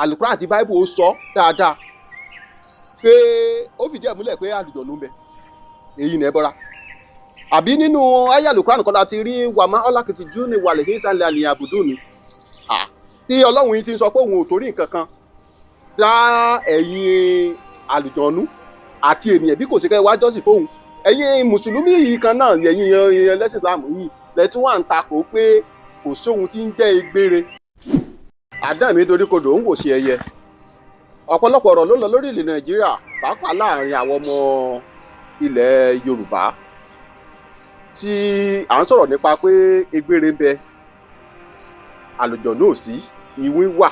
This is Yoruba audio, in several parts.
Àlùkùránì àti Báíbù ó sọ dáadáa pé ó fìdí ẹ̀ múlẹ̀ pé àlùjọ̀nnú ń bẹ, èyí ni ẹbọra. Àbí nínú ayé Àlùkùránì kan láti rí wàmá ọlákìtì jú ní wàlẹ̀ hísàlẹ̀ àlìyàn àbùdù ni tí Ọlọ́run yìí ti ń sọ pé òun ò torí nǹkan kan dá ẹ̀yin àlùjọ̀nnú àti ènìyàn bí kò sí kẹ́ wá jọ́sìn fóun. Ẹ̀yin mùsùlùmí yìí kan náà, ẹ̀yin ẹlẹ́sìn Islam yìí lẹ́tún wà ń takò pé kò sóhun tí ń jẹ́ egbére. Àdá mi dorí kodò ń wò sí ẹyẹ. Ọ̀pọ̀lọpọ̀ ọ̀rọ̀ ló lọ lórí ilẹ̀ Nàìjíríà, pàápàá láàrin àwọn ọmọ ilẹ̀ Yorùbá, tí à ń sọ̀rọ̀ nípa pé egbére ń bẹ, àlùjọ̀nnú ò sí, ìwín wà.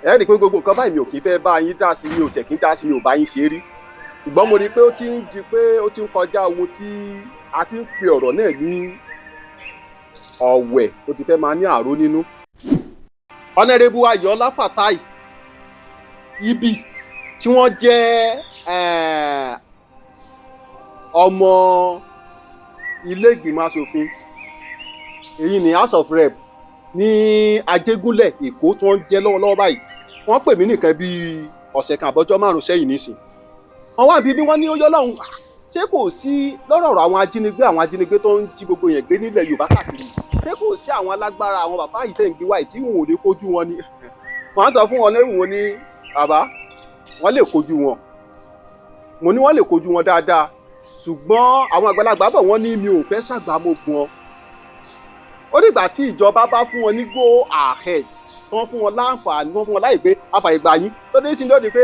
Ẹ rí i pé gbogbo nǹkan báyìí, mi ò kì í fẹ́ bá yín dá sí, mi ò tẹ̀ kí ń dá sí, mi ò bá yín ṣe rí. Ṣùgbọ́n mo rí i pé ó ti ń di pé ó ti ń kọjá ohun tí a ti ń pe ọ̀rọ̀ náà ní ọ̀wẹ̀, ó ti fẹ́ máa ní àró nínú. Honourable Ayọ̀ọ́lá Fatai Ibi, tí wọ́n jẹ́ ọmọ ilé ìgbìmọ̀ asòfin, èyí ní House of Rep ní Ajégúnlẹ̀ Èkó tí wọ́n jẹ́ lọ́wọ́lọ́wọ́ báyìí, wọ́n pè mí nìkan bíi ọ̀sẹ̀ kan àbọ̀jọ́ 5 sẹ́yìn nísìn. Wọ́n wá bí bí wọ́n ní ó yọ́ lọ́hùn, ṣé kò sí lọ́rọ̀ ọ̀rọ̀ àwọn ajínigbé, àwọn ajínigbé tó ń jí gbogbo yẹn gbé nílẹ̀ Yorùbá káàkiri, ṣé kò sí àwọn alágbára, àwọn bàbá yìí tẹ̀ ń gbé wáyé tí wọn ò lè kojú wọn ni? Wọ́n á sọ fún wọn lẹ́rù wọn ní bàbá wọ́n lè kojú wọn. Mo ní wọ́n lè kojú wọn dáadáa, ṣùgbọ́n àwọn àgbàlagbà bọ̀, wọ́n ní mi ò fẹ́ ṣàgbàmọ̀gùn ọ. Ó dìgbà tí ìjọba bá fún wọn ní go ahead, tí wọ́n fún wọn láǹfààní, wọ́n fún wọn láyè pé àfàyè gbà yín tó dé sí lóde pé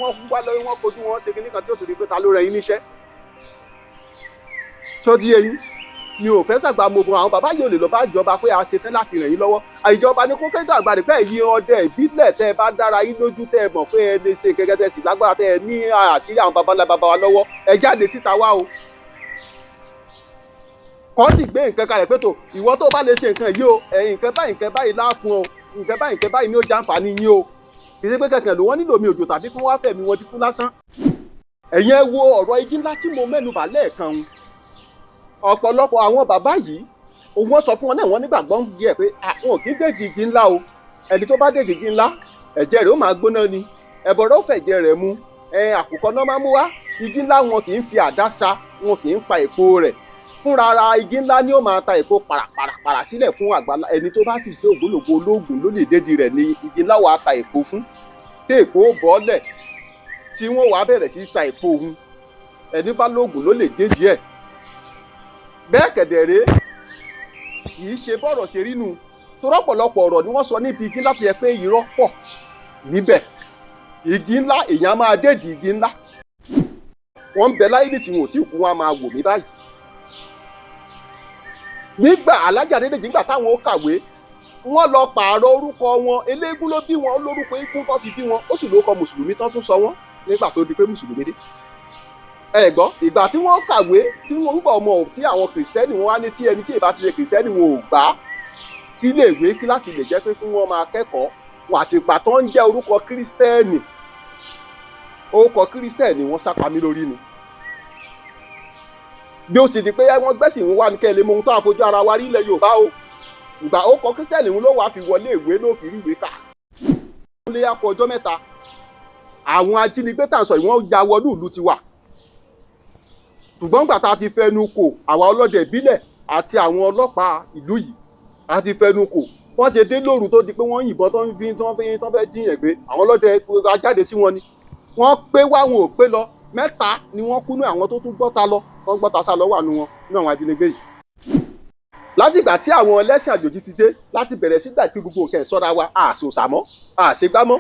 wọ́n wá lórí, wọ́n kojú wọn, ṣe kíní kan tí ó tó di pé ta ló rẹ yín níṣẹ́ tó di eyín. Mi ò fẹ́ ṣàgbàmọ̀gùn. Àwọn bàbá yìí ò lè lọ bá ìjọba pé a ṣetán láti ràn yín lọ́wọ́. Ìjọba ní kó kéjọ àgbàdì pé ẹ̀yin ọdẹ ìbílẹ̀, tẹ́ ẹ bá dára yín lójú, tẹ́ ẹ mọ̀ pé ẹ lè ṣe kẹ́kẹ́, tẹ́ sì lágbára, tẹ́ ẹ ní àṣírí àwọn baba ńlá baba wa lọ́wọ́, ẹ jáde síta wá o. Kọ́ sì gbé nǹkan kalẹ̀ pé tó ìwọ tó bá lè ṣe nǹkan yìí o, ẹ̀yin nǹkan báyìí, nǹkan báyìí láàfún o, nǹkan báyìí, nǹkan báyìí ni ó jàǹfààní yín o. Kì í ṣe pé kankan ló wọ́n nílò omi òjò tàbí kí wọ́n wá fẹ̀mí wọn dínkù lásán. Ẹ̀yin ẹ wo ọ̀rọ̀ igi ńlá tí mo mẹ́nu bà lẹ́ẹ̀kan. Ọ̀pọ̀lọpọ̀ àwọn bàbá yìí, òun sọ fún wọn náà, wọ́n nígbàgbọ́ díẹ̀ pé àwọn ò kí ń dèjì igi ńlá o. Ẹni tó bá dèjì igi ńlá, ẹ̀jẹ̀ rẹ̀ ó máa gbóná ni, ẹ̀bọ̀rọ̀ ó fẹ̀jẹ̀ rẹ̀ mu ẹ̀ àkùkọ náà máa mú wá. Igi ńlá, wọn kì í fi àdá sa, wọn kì í pa èpo rẹ̀ fúnra ara. Igi ńlá ni ó máa ta èpo pàràpàràpàrà sílẹ̀ fún àgbàlá. Ẹni tó bá sì gbé ògbólógbò olóògùn ló lè dédi rẹ̀ ní igi ńlá wàá ta èpo fún, tí èpo bọ́lẹ̀, tí wọ́n wàá bẹ̀rẹ̀ sí sa èpo òun. Ẹni bá lóògùn ló lè dédi ẹ̀. Bẹ́ẹ̀ kẹ̀dẹ̀rẹ́, kì í ṣe bọ́rọ̀ ṣe rí nu, torí ọ̀pọ̀lọpọ̀ ọ̀rọ̀ ni wọ́n sọ níbi igi ńlá tó yẹ pé irọ́ pọ̀ níbẹ̀. Igi ńlá, èèyàn máa dédìí igi ńlá. Wọ́n ń bẹ láyé nísìnyí, ò tí ì kú, wọn á máa wò mí báyìí. Nígbà Alájà Adédèjì, nígbà táwọn ó kàwé, wọ́n lọ pààrọ̀ orúkọ wọn. Eléégún ló bí wọn, ó lórúkọ eégún tó fi bí wọn, ó sì lórúkọ mùsùlùmí tó tún sọ wọn nígbà tó di pé mùsùlùmí dé. Ẹ gbọ́, ìgbà tí wọ́n kàwé, tí wọ́n ń gbọ́ ọmọ tí àwọn kìrìsìtẹ́nì, wọn wá ní tí ẹni tí ìbá ti ṣe kìrìsìtẹ́nì, wọn ò gbà á sílé ìwé kí láti lè jẹ́ pé kí wọ́n máa kẹ́kọ̀ọ́ wọn. Àtìgbà tó ń jẹ́ orúkọ kírísítẹ́nì, orúkọ kírísítẹ́nì wọ́n sápá mi lórí ni. Bí ó sì di pé wọ́n gbẹ́sìn wọn wá ní kẹ́ ẹ lè mọ ohun tó àfojú ara wa rí ilẹ̀ Yorùbá o. Ìgbà ó kọ kírísítẹ́nì ló wàá fi wọlé ìwé, ló fi rí ìwé kà. Ó lé akọ ọjọ́ 3, àwọn ajínigbé tà ń sọ yìí, wọ́n ya wọnú ìlú tiwa. Ṣùgbọ́n gbà tá a ti fẹnu kò, àwa ọlọ́dẹ ìbílẹ̀ àti àwọn ọlọ́pàá ìlú yìí, a ti fẹnu kò. Wọ́n ṣe dé lóru tó di pé wọ́n yìnbọn, tó ń fi tó ń fi tó ń fẹ́ jíyàn gbé, àwọn ọlọ́dẹ ajáde sí wọn ni. Wọ́n pé wá, wọn ò pé lọ. Mẹ́ta ni wọ́n kú ní àwọn tó tún gbọ́ta lọ, tó ń gbọ́ta sá lọ wà nù wọn nínú àwọn ajínigbé yìí. Látìgbà tí àwọn ẹlẹ́sìn àjòjì ti dé, láti bẹ̀rẹ̀ sí gbà pé gbogbo nǹkan ìṣọ́ra wa, àṣòṣàmọ́ àṣegbámọ́.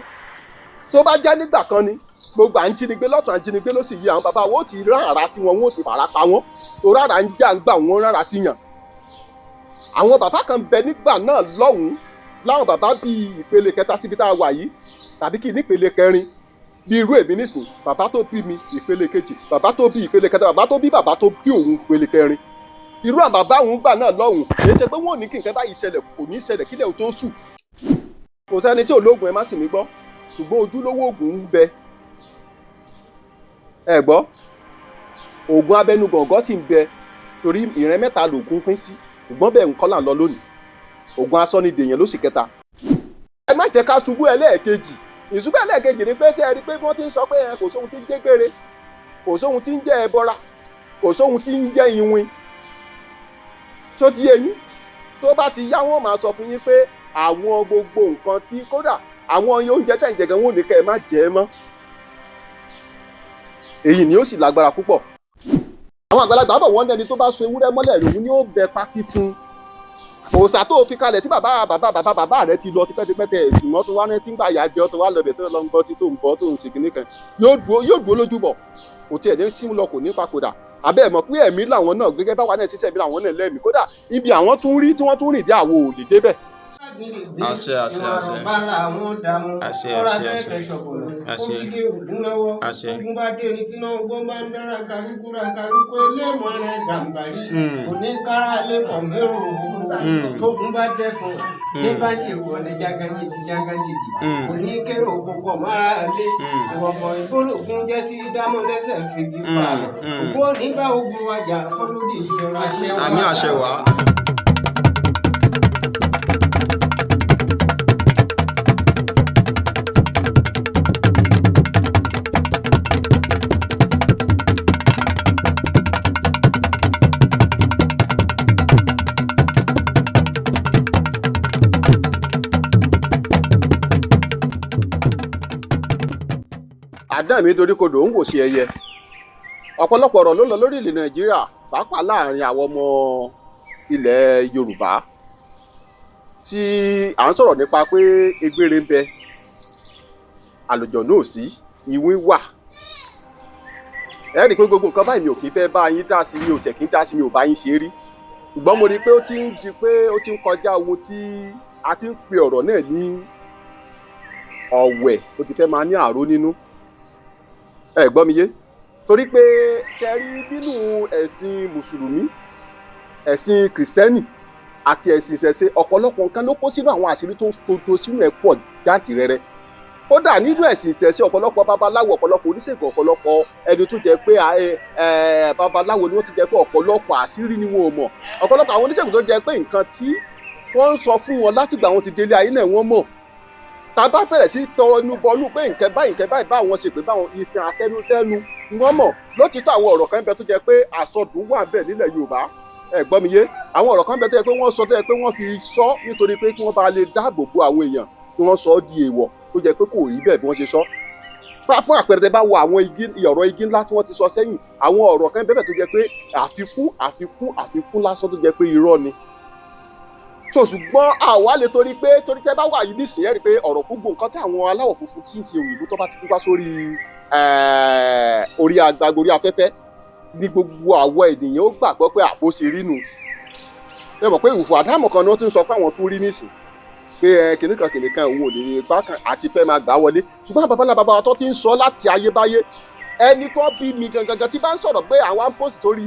Tó bá jẹ́ nígbà kan ni, gbogbo à ń jínigbé lọ́tún, à ń jínigbé ló sì yí, àwọn bàbá wọn ó ti rán àrá sí wọn, wọn ó ti fara pa wọn, torí àrá ń jà ń gbà wọn rárá sí yàn. Àwọn bàbá kan bẹ nígbà náà lọ́hùn-ún, láwọn bàbá bíi ìpele kẹta síbi tá a wà yìí, tàbí kí nípele kẹrin, bí irú èmi nísìn. Bàbá tó bí mi, ìpele kejì. Bàbá tó bí, ìpele kẹta. Bàbá tó bí bàbá tó bí òun, ìpele kẹrin. Irú àwọn bàbá òun gbà náà lọ́hùn, kì í ṣe pé wọn ò ní kí nǹkan báyìí ṣẹlẹ̀, kò ní ṣẹlẹ̀ kílẹ̀ ò tó sùn. Kò sẹ́ni tí ò lóògùn, ẹ má sì mí gbọ́, ṣùgbọ́n ojúlówó oògùn ń bẹ. Ẹ gbọ́, oògùn abẹnú gọ̀ǹgọ̀ sì ń bẹ, torí ìrìn mẹ́ta lògùn pín sí, ṣùgbọ́n bẹ́ẹ̀ ń kọ́ là ń lọ lónìí. Oògùn asọ́nidèèyàn ló sì kẹta. Ẹ Ẹ má jẹ́ ká ṣubú ẹlẹ́ẹ̀kejì. Ìṣubú ẹlẹ́ẹ̀kejì ni pé ṣé ẹ rí i pé wọ́n ti ń sọ pé ẹ kò sóhun tí ń jẹ́ gbére, kò sóhun tí ń jẹ́ ẹbọra, kò sóhun tí ń jẹ́ iwin. Tó ti yé yín? Tó bá ti yá, wọ́n máa sọ fún yín pé àwọn gbogbo nǹkan tí kódà àwọn oúnjẹ tẹ̀ ń jẹ gan, wọn ò ní kẹ́ ẹ má jẹ ẹ́ mọ́. Èyí ni ó sì lágbára púpọ̀. Àwọn àgbàlagbà bọ̀, wọ́n ní ẹni tó bá so ewúrẹ́ mọ́lẹ̀ lòun ni ó bẹ pákí fún. Òòṣà tó fi kalẹ̀ tí bàbá bàbá bàbá bàbá rẹ ti lọ tipẹ́tipẹ́ tẹ̀ ẹ̀sìn mọ́, tó wá ní tí ń gbà yà jẹ́, tó wá lọ bẹ̀, tó lọ ń gbọ́ tí tó ń bọ́, tó ń ṣe kinní kan, yóò dúró lójúbọ̀, kò tiẹ̀ ní sí lọ, kò ní papòdà. Àbẹ́ ẹ̀ mọ̀ pé ẹ̀mí làwọn náà, gẹ́gẹ́ báwa náà ṣiṣẹ́ ẹ̀mí làwọn náà lẹ́mìí. Kódà ibi àwọn tún rí tí wọ́n tún rìn dé, àwo ò lè débẹ̀. Àṣẹ, àṣẹ, àṣẹ. Àṣẹ, àṣẹ, àṣẹ. Àṣẹ. Àṣẹ. Ogun bá dé ní tíná ogun bá ń dára kálukúra kálukú eléèmọ̀ rẹ̀ gàǹbàrí kò ní kára lẹ́kọ̀ọ́ mẹ́rò ogun. Tógun bá dẹ́fun tí bá ṣe wọ̀ ní jágajìgì jágajìgì kò ní kérò kókó mọ́ra lé. Ìwọ̀fọ̀ ìgbólógún jẹ́ tí dámọ́ lẹ́sẹ̀ fìgì pààrọ̀. Ògùn òní bá ogun wájà fọlódì ìjọra. Àmì àṣẹ wá. Àdán mi dorí kodò ń wò sí ẹyẹ. Ọ̀pọ̀lọpọ̀ ọ̀rọ̀ ló lọ lórí ilẹ̀ Nàìjíríà, pàápàá láàrin àwọn ọmọ ilẹ̀ Yorùbá, tí à ń sọ̀rọ̀ nípa pé egbére ń bẹ, àlùjọ̀nnú ò sí, ìwín wà. Ẹ rí i pé gbogbo nǹkan báyìí, mi ò kì í fẹ́ bá yín dá sí, mi ò tẹ̀ kí ń dá sí, mi ò bá yín ṣe rí. Ṣùgbọ́n mo rí i pé ó ti ń di pé ó ti ń kọjá ohun tí a ti ń pe ọ̀rọ̀ náà ní ọ̀wẹ̀, ó ti fẹ́ máa ní àró nínú. Ẹ gbọ́ mi yé? Torí pé ṣe rí, nínú ẹ̀sìn Mùsùlùmí, ẹ̀sìn Kìrìsìtẹ́nì àti ẹ̀sìn ìṣẹ̀ṣe, ọ̀pọ̀lọpọ̀ nǹkan ló kó sínú. Àwọn àṣírí tó sodo sínú ẹ̀ pọ̀ jáǹtìrẹrẹ. Kódà nínú ẹ̀sìn ìṣẹ̀ṣe, ọ̀pọ̀lọpọ̀ babaláwo, ọ̀pọ̀lọpọ̀ oníṣègùn, ọ̀pọ̀lọpọ̀ ẹni tó jẹ́ pé babaláwo ni wọ́n, tó jẹ́ pé ọ̀pọ̀lọpọ̀ àṣírí ni wọn ò mọ̀. Ọ̀pọ̀lọpọ̀ àwọn oníṣègùn tó jẹ́ pé nǹkan tí wọ́n ń sọ fún wọn látìgbà wọn ti délé ayé náà wọ́n mọ̀. Tá a bá bẹ̀rẹ̀ sí tọrọ inú bọnú pé nǹkan báyìí, nǹkan báyìí, báwọn ṣe pé báwọn ìtàn àtẹnudẹ́nu wọ́n mọ̀. Lótìtọ́, àwọn ọ̀rọ̀ kan bẹ tó jẹ́ pé àsọdùn wà bẹ́ẹ̀ nílẹ̀ Yorùbá. Ẹ gbọ́ mi yé? Àwọn ọ̀rọ̀ kan bẹ tó jẹ́ pé wọ́n sọ, tó jẹ́ pé wọ́n fi sọ nítorí pé kí wọ́n bá lè dáàbò bo àwọn èèyàn, kí wọ́n sọ ọ́ di èèwọ̀, tó jẹ́ pé kò rí bẹ́ẹ̀ bí wọ́n ṣe sọ. Fún àpẹẹrẹ, tẹ́ bá wo àwọn igi, ọ̀rọ̀ igi ńlá tí wọ́n ti sọ sẹ́yìn, àwọn ọ̀rọ̀ kan bẹ́ẹ̀ tó jẹ́ pé àfikún, àfikún, àfikún lásán, tó jẹ́ pé irọ́ ni. So ṣùgbọ́n àwa lè torí pé, torí tẹ́ bá wà yìí nísìnyí, ẹ rí i pé ọ̀rọ̀ gbogbo nǹkan tí àwọn aláwọ̀ funfun tí ń ṣe òyìnbó tó bá ti kú wá sórí orí agbágbó, orí afẹ́fẹ́ ní, gbogbo àwọ̀ ènìyàn ó gbàgbọ́ pé àbó ṣe rí nu. Ẹ mọ̀ pé ìwùfọ̀ àdámọ̀ kan ni wọ́n ti ń sọ pé àwọn tún rí nísìn, pé ẹ kìnìkan kìnìkan òun ò lè bá kan àti fẹ́ máa gbà wọlé. Ṣùgbọ́n babalá bàbá wa tó ti ń sọ láti ayébáyé, ẹni tó bí mi gangan tí bá ń sọ̀rọ̀ pé àwa ń post sórí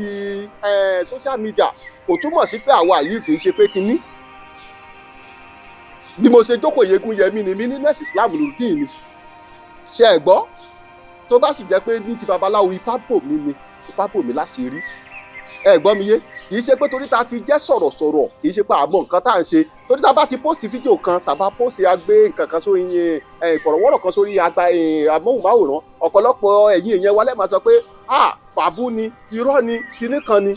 social media, kò túmọ̀ sí pé àwa yìí kì í ṣe pé kinní. Bí mo ṣe jókòó, yegun yẹmi ni mí nínú ẹ̀sìn Islam lòdì ni. Ṣe ẹ gbọ́? Tó bá sì jẹ́ pé ní ti babaláwo, ifá bò mí ni, ifá bò mí láṣìírí. Ẹ gbọ́ mi yé? Kì í ṣe pé torí ta ti jẹ́ sọ̀rọ̀sọ̀rọ̀, kì í ṣe pé àmọ́ nǹkan tá à ń ṣe. Torí ta bá ti post fídíò kan, tàbá post agbé nǹkan kan sórí ìfọ̀rọ̀wọ́rọ̀ kan sórí agba amóhùnmáwòrán, ọ̀pọ̀lọpọ̀ ẹ̀yin èèyàn wa lẹ́ẹ̀ máa sọ pé ah, fàbú ni, irọ́ ni, kinní kan ni.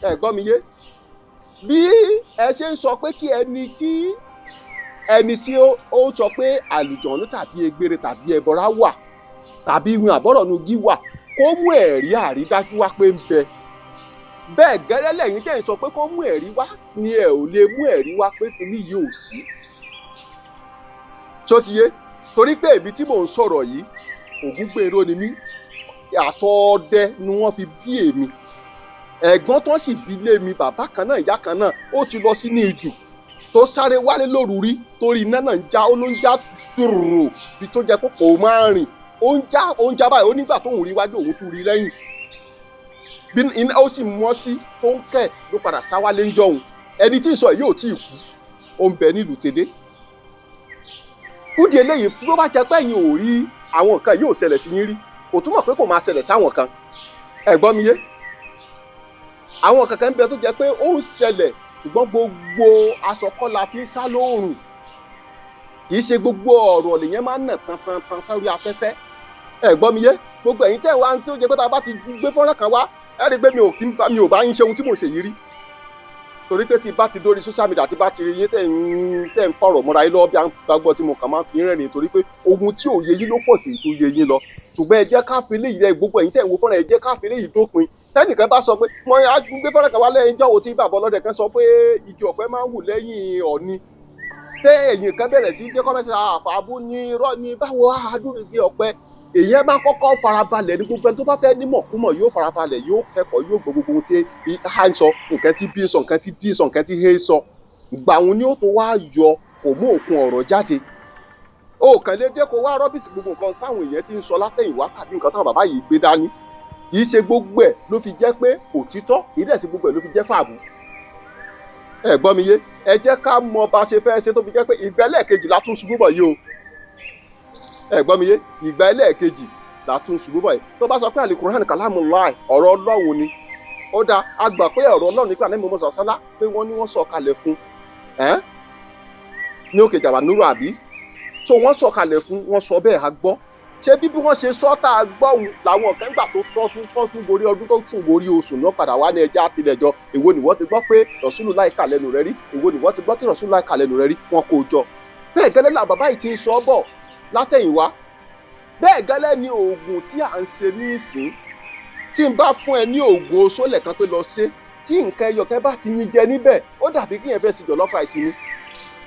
Ẹ gbọ́ mi yé? Bí ẹ ṣe ń sọ pé kí ẹni tí ó sọ pé àlùjọ̀nú tàbí egbére tàbí ẹbọra wà tàbí ìwìn àbọ̀rọ̀nugí wà, kó mú ẹ̀rí àrídájú wá pé ń bẹ, bẹ́ẹ̀ gẹ́lẹ́ lẹ́yìn tẹ̀ ń sọ pé kó mú ẹ̀rí wá ni ẹ ò lè mú ẹ̀rí wá pé kinní yìí ò sí. Tó ti yé? Torí pé èmi tí mò ń sọ̀rọ̀ yìí, Ògúngbèrò ni mí, àtọ̀ọdẹ ni wọ́n fi bí èmi. Ẹ̀gbọ́n tó sì bí lé mi, bàbá kan náà, ìyá kan náà, ó ti lọ sí ní ìjù tó sáré wálé lóru rí, torí iná náà ń já, ó ló ń já dùrù bí tó jẹ́ pé kò máa rìn, ó ń já, ó ń já báyìí. Ó nígbà tóun rí iwájú, òun tún rí lẹ́yìn, bí iná ó sì mọ́ sí tó ń kẹ̀, ló padà sá wálé ń jọ̀hún. Ẹni tí ń sọ yìí ò tí ì kú, ó ń bẹ nílùú tèdè. Fúdi eléyìí, tó bá jẹ́ pé ẹ̀yin ò rí àwọn nǹkan yìí ò ṣẹlẹ̀ sí yín rí, kò túmọ̀ pé kò máa ṣẹlẹ̀ sáwọn kan. Ẹ gbọ́ mi yé? Àwọn kankan ń bẹ tó jẹ́ pé ó ń ṣẹlẹ̀, ṣùgbọ́n gbogbo aṣọ kọ́ la fi ń sá lóòrùn. Kì í ṣe gbogbo ọ̀rọ̀ lèyẹn máa ń nà tan tan tan sórí afẹ́fẹ́. Ẹ gbọ́ mi yé? Gbogbo ẹ̀yin tẹ́ wá tó jẹ́ pé tá a bá ti gbé fọ́nrán kan wá, ẹ rí i pé mi ò bá yín ṣe ohun tí mò ń ṣe yìí rí, torí pé tí bá ti dórí social media, tí bá ti rí yín tẹ́ ń fọ̀rọ̀ mọ́ra yín lọ́wọ́ bí a ń gbàgbọ́ tí mo kàn máa ń fi rẹ́rìn, torí pé ohun tí ò yé yín ló pọ̀ jù èyí tó yé yín lọ. Ṣùgbọ́n ẹ jẹ́ ká fi léyìí rẹ, gbogbo ẹ̀yin tẹ́ ń wo fọ́nrán, ẹ jẹ́ ká fi léyìí dópin. Tẹ́nìkan bá sọ pé mo á gbé fọ́nrán kan wá lẹ́yìn jọ́wọ́ tí bàbá ọlọ́dẹ kan sọ pé igi ọ̀pẹ máa ń wù lẹ́yìn ọ̀ni, tẹ́ ẹ̀yìn kan bẹ̀rẹ̀ sí jẹ́ kọ́mẹ́sì àfàbù ní irọ́ ní báwo àádúró igi ọ̀pẹ, èyí ẹ máa kọ́kọ́ farabalẹ̀ ní. Gbogbo ẹni tó bá fẹ́ nímọ̀ kúmọ̀ yóò farabalẹ̀, yóò kẹ́kọ̀ọ́, yóò gbọ́ gbogbo ohun tí a ń sọ, nǹkan tí B sọ, nǹkan tí D sọ, nǹkan tí A sọ. Gbà wọn ni ó tó wá yọ kò mú òkun ọ̀rọ̀ jáde. O kàn lè dé kó wá rubbish gbogbo nǹkan táwọn èèyàn ti ń sọ látẹ̀yìnwá tàbí nǹkan táwọn bàbá yìí gbé dání. Kì í ṣe gbogbo ẹ̀ ló fi jẹ́ pé òtítọ́, kì í dẹ̀ ṣe gbogbo ẹ̀ ló fi jẹ́ fàbù. Ẹ gbọ́ mi yé? Ẹ jẹ́ ká mọ bá ṣe fẹ́ ṣe tó fi jẹ́ pé ìgbà ẹlẹ́ẹ̀kejì la tún ṣubú bọ̀ yìí o. Ẹ gbọ́ mi yé? Ìgbà ẹlẹ́ẹ̀kejì la tún ṣubú bọ̀ yìí. Tó bá sọ pé Al-Qur'an kalamullah, ọ̀rọ̀ Ọlọ́run ni, ó dáa, a gbà pé ọ̀rọ̀ Ọlọ́run nípa àlẹ́ mọ́mọ́ sàṣálá pé wọ́n ní wọ́n sọ̀ kalẹ̀ fún ẹ́ ní òkè jàbá núrò àbí tó wọ́n sọ̀ kalẹ̀ fún, wọ́n sọ bẹ́ẹ̀, a gbọ́. Ṣé bí wọ́n ṣe sọ tá a gbọ́ òun làwọn kan gbà tó tọ́ tún tọ́ tún gorí ọdún tó tún gorí oṣù náà padà wá ní ẹja àtìlẹ́jọ́. Èwo ni wọ́n ti gbọ́ pé Rasulullah kà lẹ́nu rẹ̀ rí? Èwo ni wọ́n ti gbọ́ tí Rasulullah kà lẹ́nu rẹ̀ rí? Wọn kò jọ bẹ́ẹ̀ gẹ́lẹ́ là bàbá yìí ti ń sọ bọ̀ látẹ̀yìnwá. Bẹ́ẹ̀ gẹ́lẹ́ ni oògùn tí à ń ṣe ní ìsín. Tí n bá fún ẹ ní oògùn oṣólẹ̀ kan pé lọ ṣe, tí nǹkan ẹyọkẹ́ bá ti yín jẹ níbẹ̀, ó dàbí kí yẹn fẹ́ ṣe jollof rice ni.